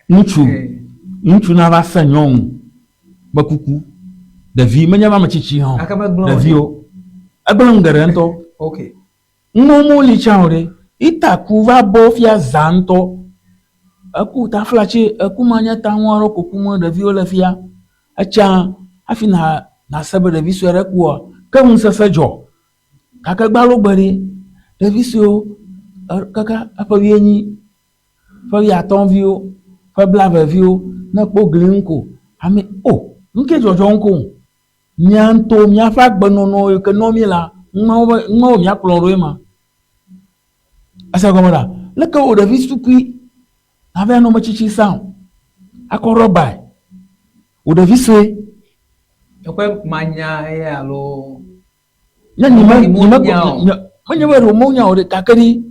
Ŋutsu, ŋutsu nava se nyɔnu be kuku. Ɖevi menye be ame tsitsi hã o. Ɖeviwo. Egblẽ nu geɖe ŋutɔ. Okay. Ŋmɔmɔ li tsã o ɖe. Ita ku va bɔ fia zã ŋutɔ. Eku taflatse eku ma nye ta ŋu aɖe ko kum ɖeviwo le fia. Etsã hafi na nase be ɖevi sue aɖe kua, ke ŋusese dzɔ. Gake gbalo gbe ɖe, ɖevi suewo kaka eƒe wuienyi, ƒe wuiatɔ̃ viwo, ƒe blave viwo ne ekpɔ gli ŋu ko ame o nuke dzɔdzɔm ko. Mía ŋutɔwo míaƒe agbenɔnɔ yi ke nɔ mí la, numawo be numawo míakplɔ ɖoe ma. Ese gɔme ɖa? Leke wò ɖevi sukui nava nɔ ame tsitsi sam akɔ rɔbae? Wò ɖevi sue. Eƒe manya eya alo. Nye nye me nye me nye menye be ɖe womenya o ɖe gake ɖi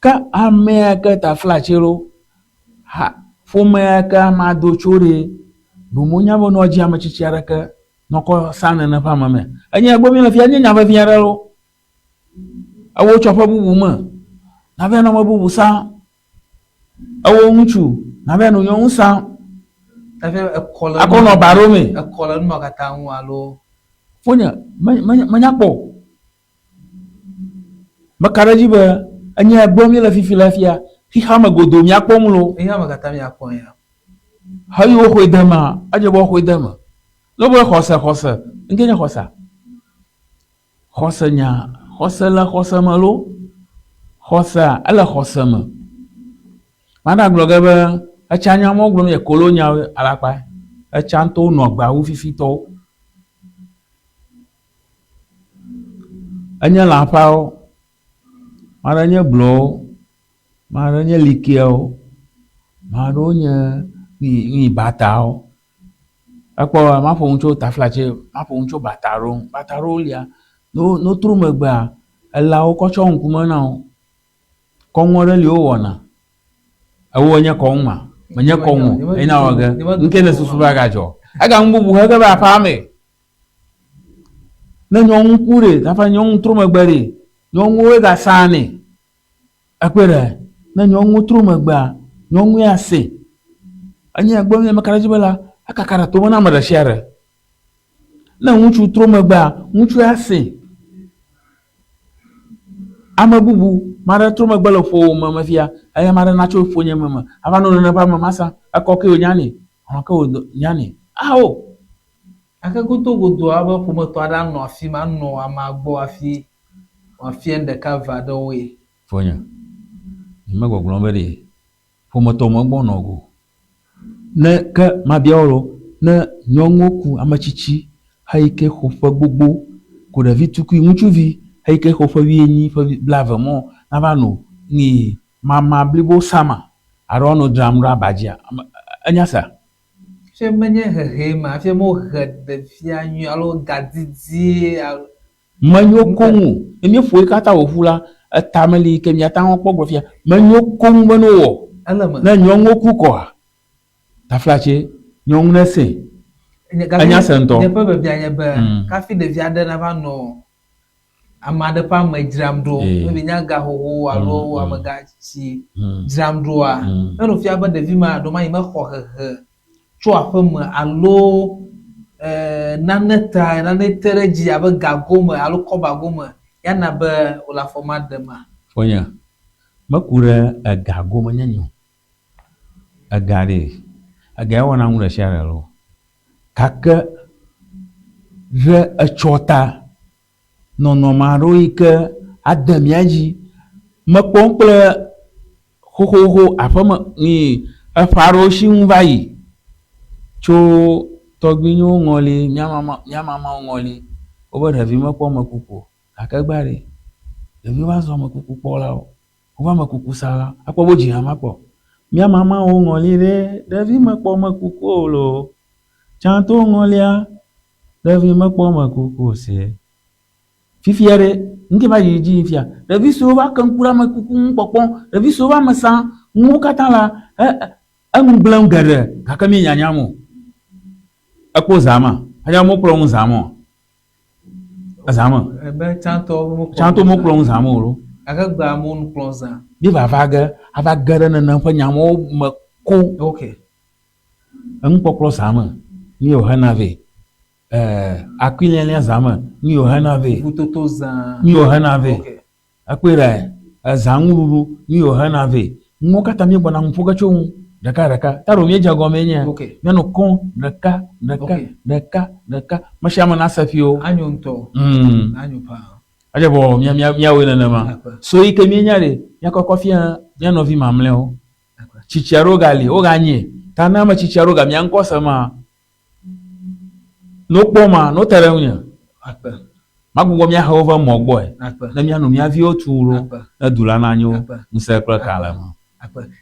Ke amea ke taflatse ɖo, ha, ƒomea ke amea do tso ɖe, ɖo monya be nɔ dzi ame tsitsi aɖeke nɔ kɔ sa nene ƒe ame me. Enye egblɔ mi le fia, enye nya vevi aɖe lo. Ewo tsɔ ƒe bubu me, nave nɔ ame bubu sa. Ewo ŋutsu, nave nɔ nyɔnu sa. Akɔ nɔ ba ɖo me. Ekɔ le numa katã ŋu alo. Fonye, menya kpɔ o. Meka ɖe edzi be enye gblɔm míele fifi le fia, xexea me godoo míakpɔ nu loo. Xexea me katã míakpɔ ya. Heyi woxɔe de emea, edze be woxɔe de eme. Ne wobe xɔse, xɔse, ŋke nye xɔsea? Xɔse nya, xɔse le xɔse me loo. Xɔsea, ele xɔse me. Mana gblɔ ge be etsa nya mɔ gblɔm ye kolo nyawoe alakpae. Etsa ŋutɔ wonɔ agbea wu fifitɔwo. Enye lãƒeawo, ame aɖe nye blɔwo, ame aɖe nye likiawo, ame aɖewo nye nuyi batawo. Ekpɔ maƒo nu tso taflatse, maƒo nu tso bata ɖewo ŋu. Bata ɖewo lia, ne wotrɔ megbea, elãwo kɔ tsɔ ŋkume na wo. Kɔnu aɖe li wowɔna. Ewɔ nye kɔnu ma? Menye kɔnu o. Eye na wɔ ge. Nuke nèsusu be agadzɔ? Ega nu bubu he ge va aƒea me. Ne nyɔnu ku ɖe, hafi nyɔnu trɔ megbe ɖe, nyɔnuwoe gasaa nɛ. Ekpɔe ɖe, ne nyɔnuwo trɔ megbea, nyɔnue asee. Enye egbe nye meka ɖe edzi be la, ekaka ɖe tome na ame ɖe sia ɖe. Ne ŋutsu trɔ megbea, ŋutsue asee. Ame bubu maɖe trɔ megbe le ƒowòme me fia, eye ame aɖe natso ƒonyeme me ava no nenem ƒe ame ma sa. Ekɔ ke wònya nɛ, hlɔ̃ ke wònya nɛ. Ao! Gake godogodoa be ƒometɔ aɖe anɔ afi ma, anɔ amea gbɔ hafi wòafia nu ɖeka eve aɖewoe. Fonye, nyemegbɔgblɔm be ɖe ƒometɔ megbɔ nɔ go. Ne ke mabia wò lo, ne nyɔnuwo ku ame tsitsi heyi ke xo ƒe gbogbo ku ɖevi tukui ŋutsuvi heyi ke xo ƒe wuienyi ƒe blave mɔ nava no ni mama blibo sama alo ano dzram ɖo aba dzia, enya sea? Fifia menye hehee ma, fifia mewohe ɖevia nyuie alo gadidie alo. Menyo koŋ o. Ne míeƒo ye katã wòƒu la, eta meli yi ke míate ŋu akpɔ gblɔ fia. Menyo koŋ be ne wowɔ. Ele eme. Ne nyɔnuwo ku kɔa, taflatse nyɔnu nesee. Gake Enya se ŋutɔ. Nye ƒe biabia nye be, hafi ɖevi aɖe nava nɔ ame aɖe ƒe ame dzram ɖo, maybe nye agaxoxo alo amegatsi dzram ɖoa, ne nu fia be ɖevi ma ɖewomayi mexɔ hehe tso aƒe me alo nane ta nane te ɖe edzi abe ga gome alo kɔba gome ya na be wòle afɔ ma ɖema? Fonye, meku ɖe ega gome nye nyo. Ega ɖe, ega ye wɔna nu ɖe sia ɖe loo. Gake ɖe etsɔ ta nɔnɔme aɖewo yi ke ade mía dzi. Mekpɔm kple xoxoxo aƒeme nyi eƒe aɖewo si ŋu va yi tso tɔgbuinyewo ŋɔli, mía mama mía mamawo ŋɔli wobe ɖevi mekpɔ ame kuku o gake egbea ɖe, ɖeviwo va zu ame kuku kpɔlawo. Wova ame kuku sala akpɔ be wodzi ha makpɔ. Mía mamawo ŋɔli ɖe, ɖevi mekpɔ ame kuku o loo. Tsãtɔwo ŋɔlia, Ɖevi mekpɔ eme kuku o se. Fifia ɖe, ŋke va yi dzi fia. Ɖevi siwo va ke ŋku ɖe ame kuku ŋu kpɔkpɔ, ɖevi siwo va ame sa nuwo katã la, e, enu gblẽm geɖe gake mi nyanyam o. Ekpɔ zã ma? Anya mokplɔ ŋu zã me o. Ezã me. Ebe tsãtɔwo mokplɔ Tsãtɔwo mokplɔ ŋu zã me o lo. Gake gbea amewo nu kplɔ zã. Mi vava ge ava ge ɖe nenem ƒe nyawo me koŋ. Okay. Enukpɔkplɔ zã me, nu yi wòhena vɛ. Ee, akuilialia zã me, nu yi wòhena vɛ. Ʋutoto zã. Nu yi wòhena vɛ. Ok. Ekpɔe ɖae, ezã nuɖuɖu, nu yi wòhena vɛ. Nuwo katã míegbɔna nu ƒo ge tso eŋu ɖekaɖeka. Ta ɖo míedze egɔmee nye Ok. míanɔ kɔm ɖeka, ɖeka, Ok. ɖeka, ɖeka. Me sia ame nase fiwo. Anyo ŋutɔ. Anyo paa. Edze bɔ mía, mía, míawɔe nenema. Akpe. So yi ke míenya ɖe, míakɔkɔ fia mía nɔvi mamlɛwo. Tsitsi aɖewo gali, woganyɛ. Ta ne ame tsitsi aɖewo ga mia ŋkɔ se ma, ne wokpɔ ma, ne wote ɖe ŋunye, magbugbɔ mía hewo va mɔ gbɔe, ne míanɔ mía viwo tum ɖo, ne du la nanyo ŋusẽ kple kalẽ me.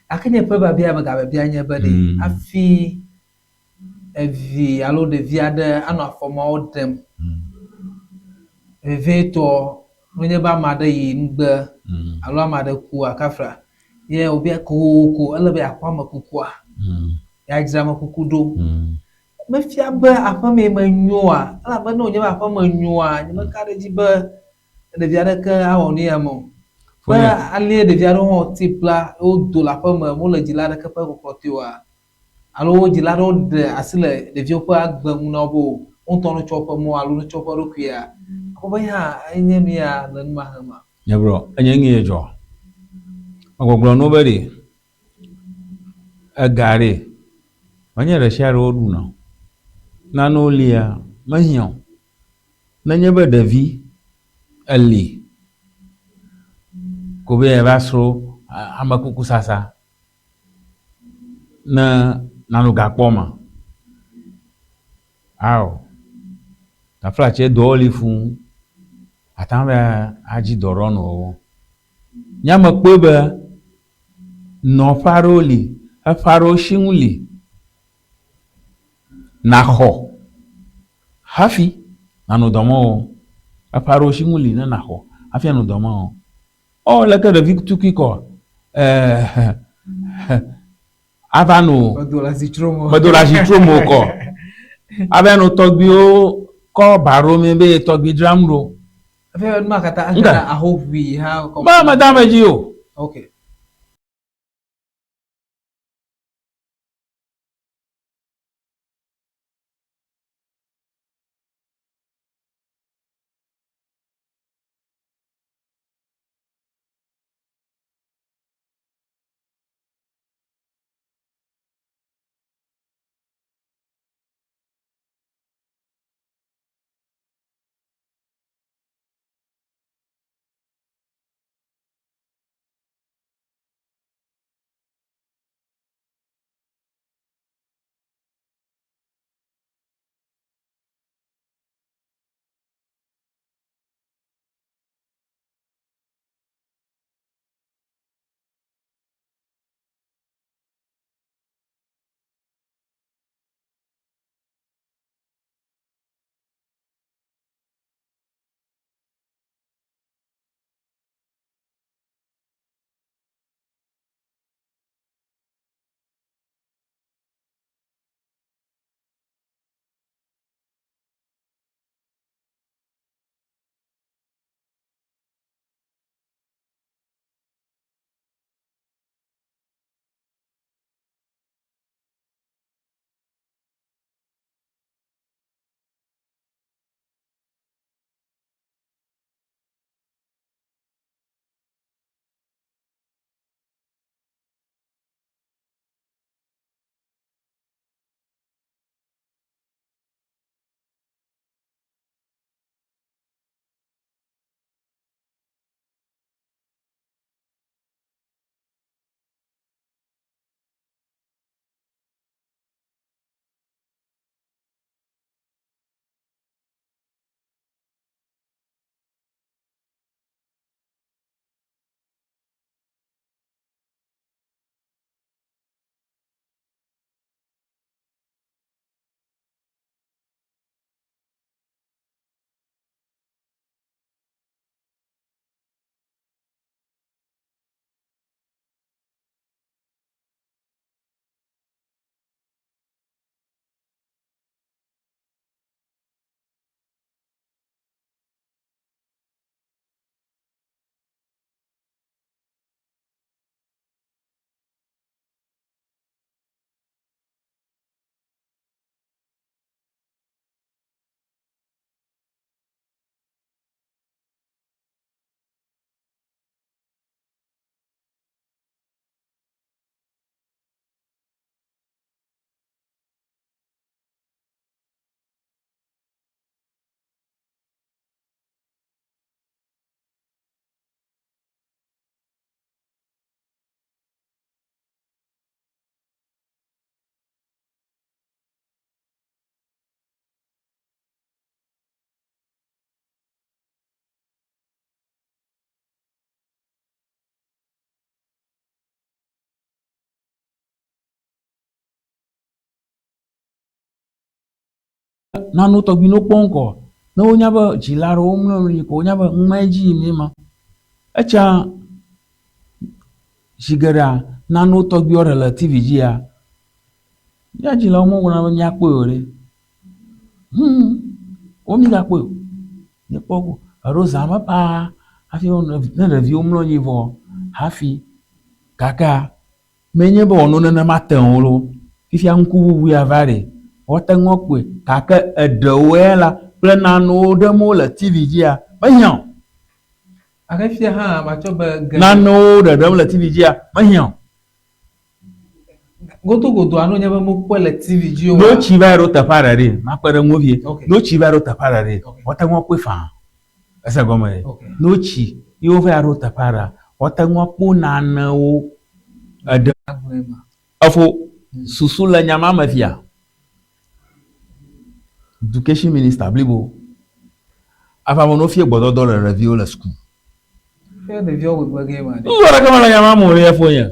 Gake nye ƒe biabia megabiabia nye be ɖe hafi evi alo ɖevi aɖe anɔ afɔ mawo ɖem. Vevietɔ nenye be ame aɖe yi nugbe alo ame aɖe kua kafla ye wòbia kokoko ele be yeakpɔ ame kukua, yeadzra ame kuku ɖo. Mefia be aƒemee menyoa? Elabe ne wònye be aƒeme nyoa, nyemeka ɖe edzi be ɖevi aɖeke awɔ nu ya me o. Be alie ɖevi aɖewo hã woti kpla wodo le aƒeme wole dzila aɖeke ƒe kpɔkplɔ te oa, Alo wo dzila aɖewo ɖe asi le ɖeviwo ƒe agbe ŋu na wo be wo ŋutɔ netsɔ woƒe mɔ alo netsɔ woƒe ɖokuia. Akpɔ be hã enye nu ya le nu ma hema. Nye gblɔ, enye nu ye dzɔ. Megbɔgblɔ no be ɖe, ega ɖe, menye ɖe sia ɖe woɖuna o. Nanewo lia, mehiã o. Nenye be ɖevi eli ko be yeava srɔ̃ amekukusasa, Ne nano gakpɔ ma? Ao. Taflatse dɔwo li fũu. Ate ŋu ava adzi dɔ ɖe nɔwò. Nye ame kpɔe be nɔƒe aɖewo li, eƒe aɖewo si ŋu li nàxɔ hafi nànɔ dɔ ma wɔm. Eƒe aɖewo si ŋu li ne nàxɔ hafi anɔ dɔ ma wɔm. Ɔ leke ɖevi tukui kɔ eh, ava no Medo le asi trom o. medo le asi trom o kɔ ava no tɔgbiwo kɔ ba ɖo mi be tɔgbi dzram ɖo. Efe numa katã Ŋka. ena ahoʋui hã kɔ. Ba meda ame dzi o. Okay. Nanewo tɔgbi ne wokpɔ ŋkɔ, ne wonya be dzila aɖewo mlɔ anyi ko wonya be ŋmɛ dzi yim ye ma. Etsa zi geɖea nanewo tɔgbi woɖe le TV dzia, mía dzilawo megblɔna be míakpɔe o ɖe. Hum, wo mígakpɔe o. Míekpɔ go. Eɖo zã me paa hafi ne ɖeviwo mlɔ anyi vɔ hafi gakea Menye be wòano nenema tẽ o loo, fifia ŋkuʋuʋu ya va ɖe, woate ŋu akpɔe, gake eɖewo ya la, kple nanewo ɖem wole TV dzia, mehiã o. Gake fifia hã matsɔ be geɖe. Nanewo ɖeɖem le TV dzia, mehiã o. Godogodoa, ne wònye be mekpɔe le TV dzi oa. Ne wotsi va yi ɖo teƒe aɖe ɖe, makpe ɖe ŋuwò vie. Ne wotsi va yi ɖo teƒe aɖe ɖe, woate ŋu akpɔe faa. Ese gɔme ɖe? Ne wotsi ye wova yi ɖo teƒe aɖea, woate ŋu akpɔ nanewo eɖe. Efo susu le nya ma me fia. Education minister blibo ava be no fie gbɔdɔdɔ le ɖeviwo le suku. Susu aɖeke mele nya ma me o ɖe efo nye.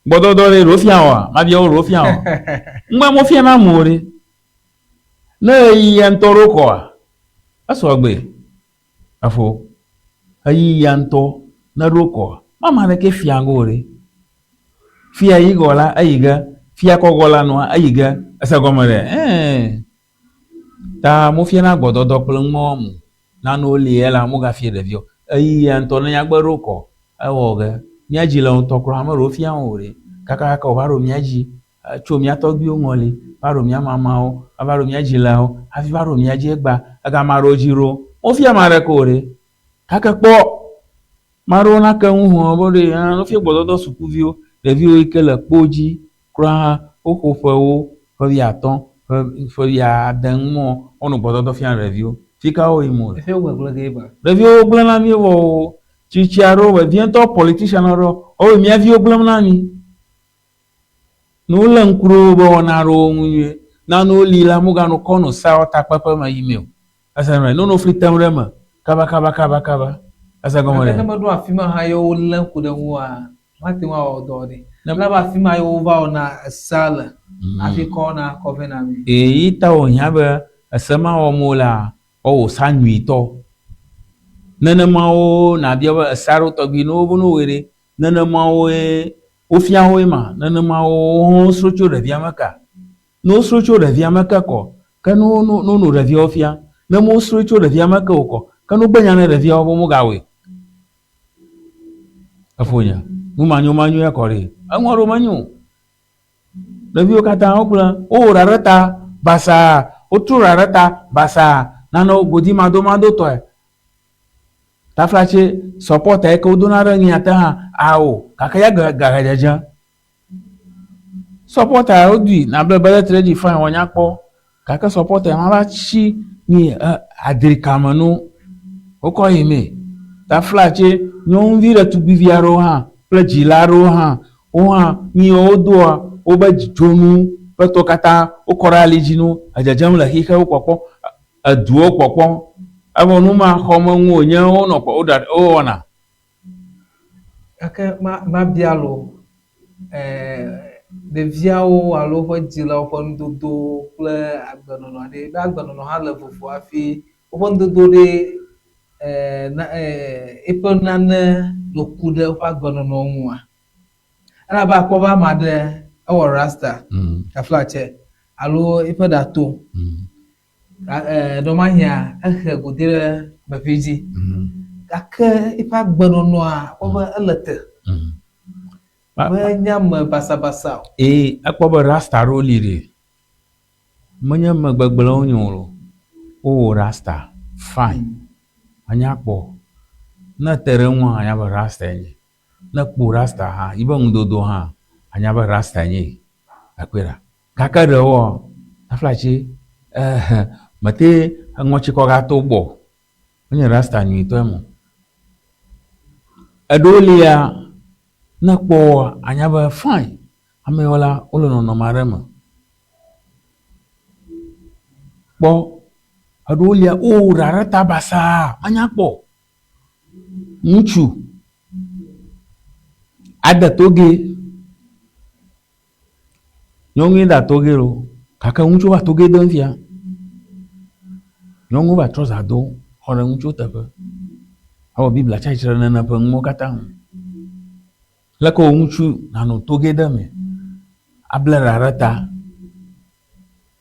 Gbɔdɔdɔ ɖe ɖo fia oa? Mabia wo ɖo fia oa? Ŋgbe mo fia na amewo ɖe. Ne ɣeyiɣia ŋutɔ ɖo kɔa, esɔ gbe. Efo ɣeyiɣia ŋutɔ ne ɖo kɔa, ma ame aɖeke fia go ɖe. Fia yi gɔ la, eyi ge. Fia kɔgɔ la nua, eyi ge. Ese gɔme ɖe? Ɛɛ. Ta mo fia na gbɔdɔdɔ kple ŋmɔ mo. Nanewo li ya la, mogafie ɖeviwo. Ɣeyiɣia ŋutɔ ne nyagbe ɖo kɔ, ewɔ ge. Mía dzilawo ŋutɔ kura meɖewo fia o ɖe. Kakaka wòva ɖo mía dzi, tso mía tɔgbuiwo ŋɔli, va ɖo mía mamawo, va ɖo mía dzilawo, hafi va ɖo mía dzi egbea, egame aɖewo dzi ɖo. Wofia ame aɖeke o ɖe. Gake kpɔ, ame aɖewo nake nu hɔ̃ be ɖe, ẽ, wofia gbɔdɔdɔ sukuviwo, ɖeviwo yi ke le kpo dzi kura hã woxo ƒewo, ƒe wuiatɔ̃, ƒe ƒe wuiade nu mɔ wonɔ gbɔdɔdɔ fiam ɖeviwo. Fi ka woyim wole? Ɖeviwo gbegblẽ gee ba. Ɖeviwo gblẽ na mí vɔ o. Tsitsi aɖewo, vevietɔ politician aɖewo, wobe mía viwo gblẽm na mí. Ne wolé ŋku ɖe wobe wɔna aɖewo ŋu nyuie, nanewo li la, moganɔ kɔ nɔ seawo takpekpe me yimee o. Ese gɔme, ne wonɔ fli tem ɖe eme kabakabakabakaba. Ese gɔme ɖe? Gake ne meɖo afi ma hã ye wolé ŋku ɖe ŋua, mate ŋu awɔ dɔ ɖe. Ne ava afi ma ye wova wɔna esea le hafi kɔ na kɔ vɛ na mí. Eyi ta wòhiã be ese ma wɔm wolea, woawɔ sea nyuitɔ. Nenema wo nàbia be ese aɖewo tɔgbi ne wobe ne wowɔe ɖe, nenema woe wofia woe ma, nenema wo wosrɔ̃ tso ɖevia me ka. Ne wosrɔ̃e tso ɖevia me ke kɔ, ke ne wono ɖeviawo fia. Ne wosrɔ̃e tso ɖevia me ke o kɔ, ke ne wogbe nya ne ɖeviawo be womegawɔe. Efonye, nu manyomanyo ya kɔ ɖi. Eŋɔ ɖo menyo o. Ɖeviwo katã wogblẽ, wowɔ ɖa ɖe ta basaa, wotro ɖa ɖe ta basaa, nanewo godi madomadotɔe. Taflatse sɔpɔta yi ke wodona ɖe ŋea te hã, ao, gake ya gagadzedze. Sɔpɔta ya wodui nable be ɖe tre dzi fine wɔ nyakpɔ gake sɔpɔta ya mava tsi ni adrika me no wokɔ yi me. Taflatse nyɔnuvi ɖetugbivi aɖewo hã kple dzila aɖewo hã wo hã nu wodoa wobe dzonu ƒe tɔ katã wokɔ ɖe ali dzi no edzedzem le xixe wokpɔkpɔ eduwo kpɔkpɔ evɔ nu ma xɔme ŋu wonye wonɔ kpɔ woɖa wowɔna. Gake ma mabia lo, ɖeviawo alo woƒe dzilawo ƒe nudodo kple agbenɔnɔ ɖe, be agbenɔnɔ hã le vovo hafi woƒe nudodo ɖe na eƒe nane ɖo ku ɖe woƒe agbenɔnɔ ŋua? Elabe akpɔ be ame aɖe ewɔ rasta, taflatse alo eƒe ɖa to. Ɖewomahiã ehe godi ɖe meƒi dzi. Gake eƒe agbenɔnɔa kpɔ be ele te. Menye ame basabasa o. Ee, ekpɔ be rasta ɖewo li ɖe. Menye ame gbegblẽwo nyo o. Wowɔ rasta fine. Anya kpɔ. Ne ete ɖe eŋua, anya be rasta enye. Ne ekpɔ rasta hã, yibe nudodo hã, anya be rasta enye. Ekpɔe ɖa. Gake ɖewoa, taflatse, ehe, mete ŋɔtsikɔ gato gbɔ o. Menye rasta nyuitɔe ma o. Eɖewo lia, ne ekpɔ woa, anya be fine, ame yawo la, wole nɔnɔme aɖe me. Kpɔ, eɖewo lia, wowɔ ɖa ɖe ta basaa, menya kpɔ o. Ŋutsu ade toge. Nyɔnue da toge lo gake ŋutsu va toge dem fia. Nyɔnuwo va trɔza do xɔ ɖe ŋutsuwo teƒe. Ewɔ Biblia tsi atsitre ɖe nene ƒe nuwo katã ŋu. Leke wò ŋutsu nànɔ toge ɖe eme able ɖa ɖe ta.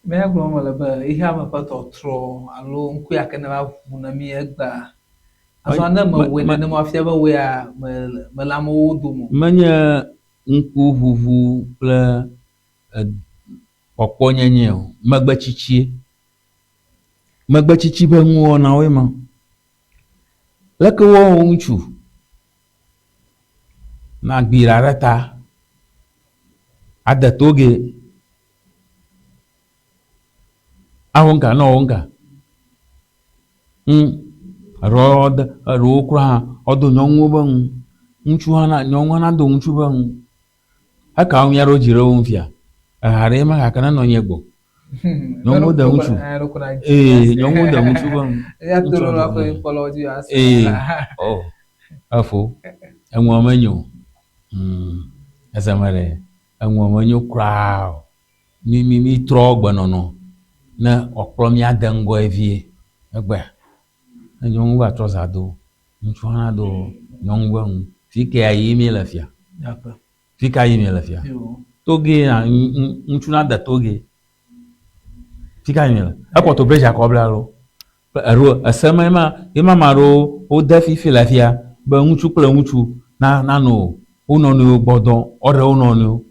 Mía gblɔm mele be xexeame ƒe tɔtrɔ alo ŋku ya ke neva ʋu na mí egbea. Azɔ ne mewɔe nenema fia be wò ya mele amewo dome o. Menye ŋkuʋuʋu kple kpɔkpɔnyenye o, megbetsitsie. Megbetsitsi ƒe nuwɔnawoe ma. Leke woawɔ ŋutsu nagbi ɖa ɖe ta ade toge aho ŋka nɔ wo ŋka? Ŋ eɖewo de eɖewo kura hã woado nyɔnuwo be nu. Ŋutsu hã na nyɔnu hã nado ŋutsu be nu. Ekawo míaɖo dzi ɖe wo ŋu fia? Eha ɖee ma gake nenɔ nye gbɔ. Nyɔnuwo de ŋutsu. Ee, nyɔnuwo de ŋutsu be nu. Ee, oh, efo. Eŋua menyo o. Hmm, eze me ɖe, eŋua menyo kura o. Mi, mi, mi trɔ gbenɔnɔ ne wòakplɔ mía de ŋgɔe vie egbea. Ne nyɔnu va trɔza do, ŋutsu hã do nyɔnu be nu. Fi kea yim míele fia? Fi ka yim míele fia? Toge na ŋutsu nade toge. Fi ka yim míele? Ekɔ to bridge akɔ bla alo? Eɖo ese ma ema ema ma ɖewo wode fifi le afia be ŋutsu kple ŋutsu na nano wo nɔnɔewo gbɔ dɔm, woaɖe wo nɔnɔewo.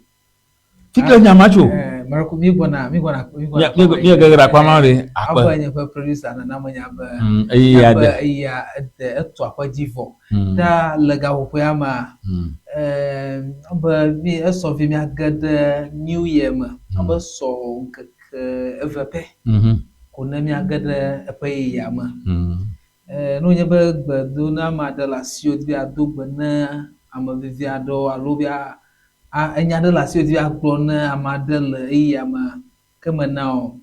Fi ke nya ma tso. Eh, Maroko mi gbɔna, mi gbɔna, mi gbɔna. Mi mi gege ɖe akpa ma ɖe akpe. Aƒe nye ƒe producer nana me nya be. Mm, eyi ya de. Eyi ya de etu aƒe dzi vɔ. Mm. Ta le gaƒoƒoea mea. Mm. Eh, be mi esɔ vi mia ge ɖe New Year me. Mm. Be sɔ ŋkeke eve pɛ. Mm. Ko ne mia ge ɖe eƒe yeyea me. Mm. Eh, ne wònye be gbedoname aɖe le asiwò di be yeado gbe ne ame vevi aɖewo alo be a enya aɖe le asiwò di be yeagblɔ ne ame aɖe le ɣeyiɣia mea, ke mena wò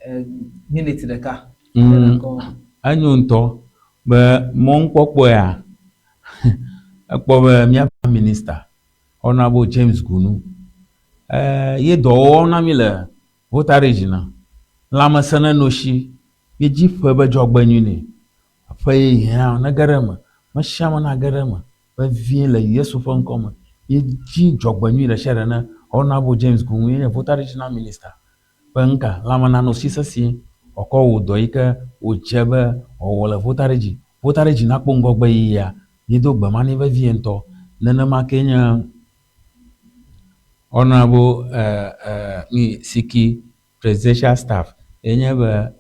eh, miniti ɖeka. Enyo ŋutɔ be mɔnukpɔkpɔea, ekpɔ be míaƒe minista Honourable James Gunu, eh, ye dɔ wɔm na mí le Volta Region. Lãmesẽ neno shi Ye dzi ƒe be dzɔgbenyui nɛ. Ƒe ye hiã nege ɖe eme. Mesiame nage ɖe eme vevie le Yesu ƒe ŋkɔ me. Ye dzi dzɔgbenyui ɖe sia ɖe ne Honourable James Gungui ye nye Volta Regional Minister ƒe ŋka. Lãme nanɔ si sesĩe wòakɔ wò dɔ yi ke wòdze be wòawɔ le Volta Region. Volta Region nakpɔ ŋgɔgbe yiyia. Míedo gbe ma nɛ vevie ŋutɔ. Nenema kee nye Honourable eh, eh, Siki Presidential staff ye nye be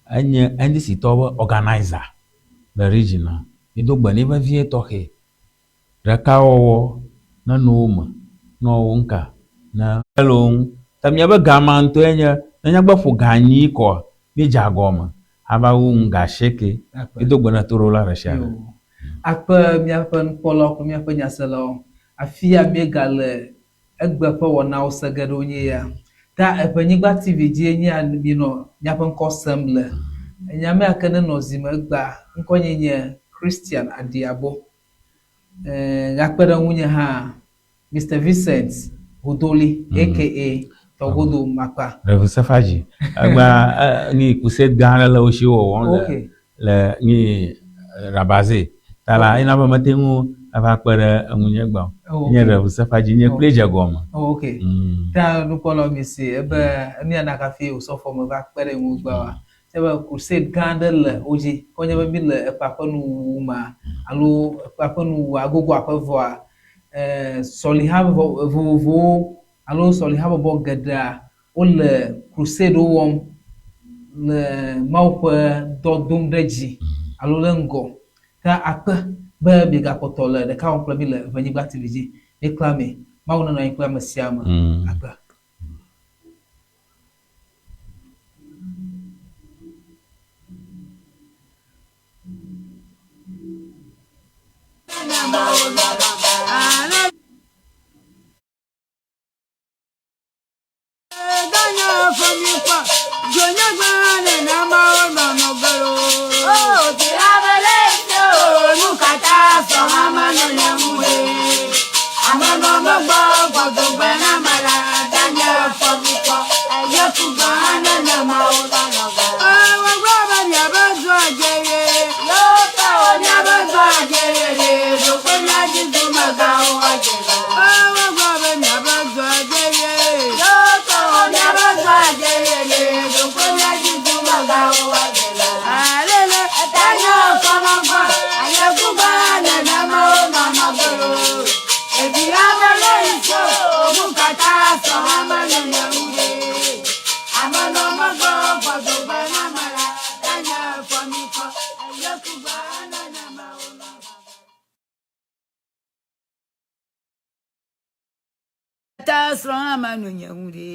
enye NDC tɔwo be organizer le region a. Mído gbe nɛ vevie tɔxɛ. Ɖekawɔwɔ nenɔ wo me nɔ wo ŋka ne ele wo ŋu. Ta míabe ga ma ŋutɔe nye ne míagbe ƒo ga anyi kɔa, míedze agɔme ava wu nu ga asieke. Mído gbe na toɖola ɖe sia ɖe. Akpe míaƒe nukpɔlawo kple míaƒe nyaselawo. Afia míegale Egbe ƒe wɔnawo se ge ɖewo nye ya. Ta Eʋenyigba TV dzie nye mienɔ míaƒe ŋkɔ sem le. Enya mea ke nenɔ zi me egbea, ŋkɔnye nye Christian Adiabo. Ɛɛ, gakpe ɖe ŋunye hã, Mister Vincent Hodoli aka Tɔgodo Makpa. Rev. Sefaji, egbea ni crusade gã aɖe le wo si wowɔwɔm le Okay. le ni Rabaze. Ta la, ena be mete ŋu ava kpe ɖe eŋunye gbɔ. Oh, Nye okay. ɖe Sefa dzi, nye kple dze gɔme. Oh, okay. Ta nukpɔlawo mi se ebe enu ya na hafi osɔfo me va kpe ɖe ŋu gbɔ wa. Se be crusade gã aɖe le wo dzi. Ke wonye be mi le eƒea ƒe nuwuwu ma alo eƒea ƒe nuwuwu agogo aƒe vɔa, eh, sɔliha vovovowo alo sɔlihabɔbɔ geɖea wole crusade wɔm le Mawu ƒe dɔ dom ɖe dzi alo ɖe ŋgɔ. Ta akpe be miegakpɔtɔ le ɖeka wɔm kple mí le Ʋenyigba TV dzi. Míeklã mi. Mawu nenɔ anyi kple ame sia ame. Akpe. Oh, Ta srɔ̃ hã ma no nye ŋu ɖe.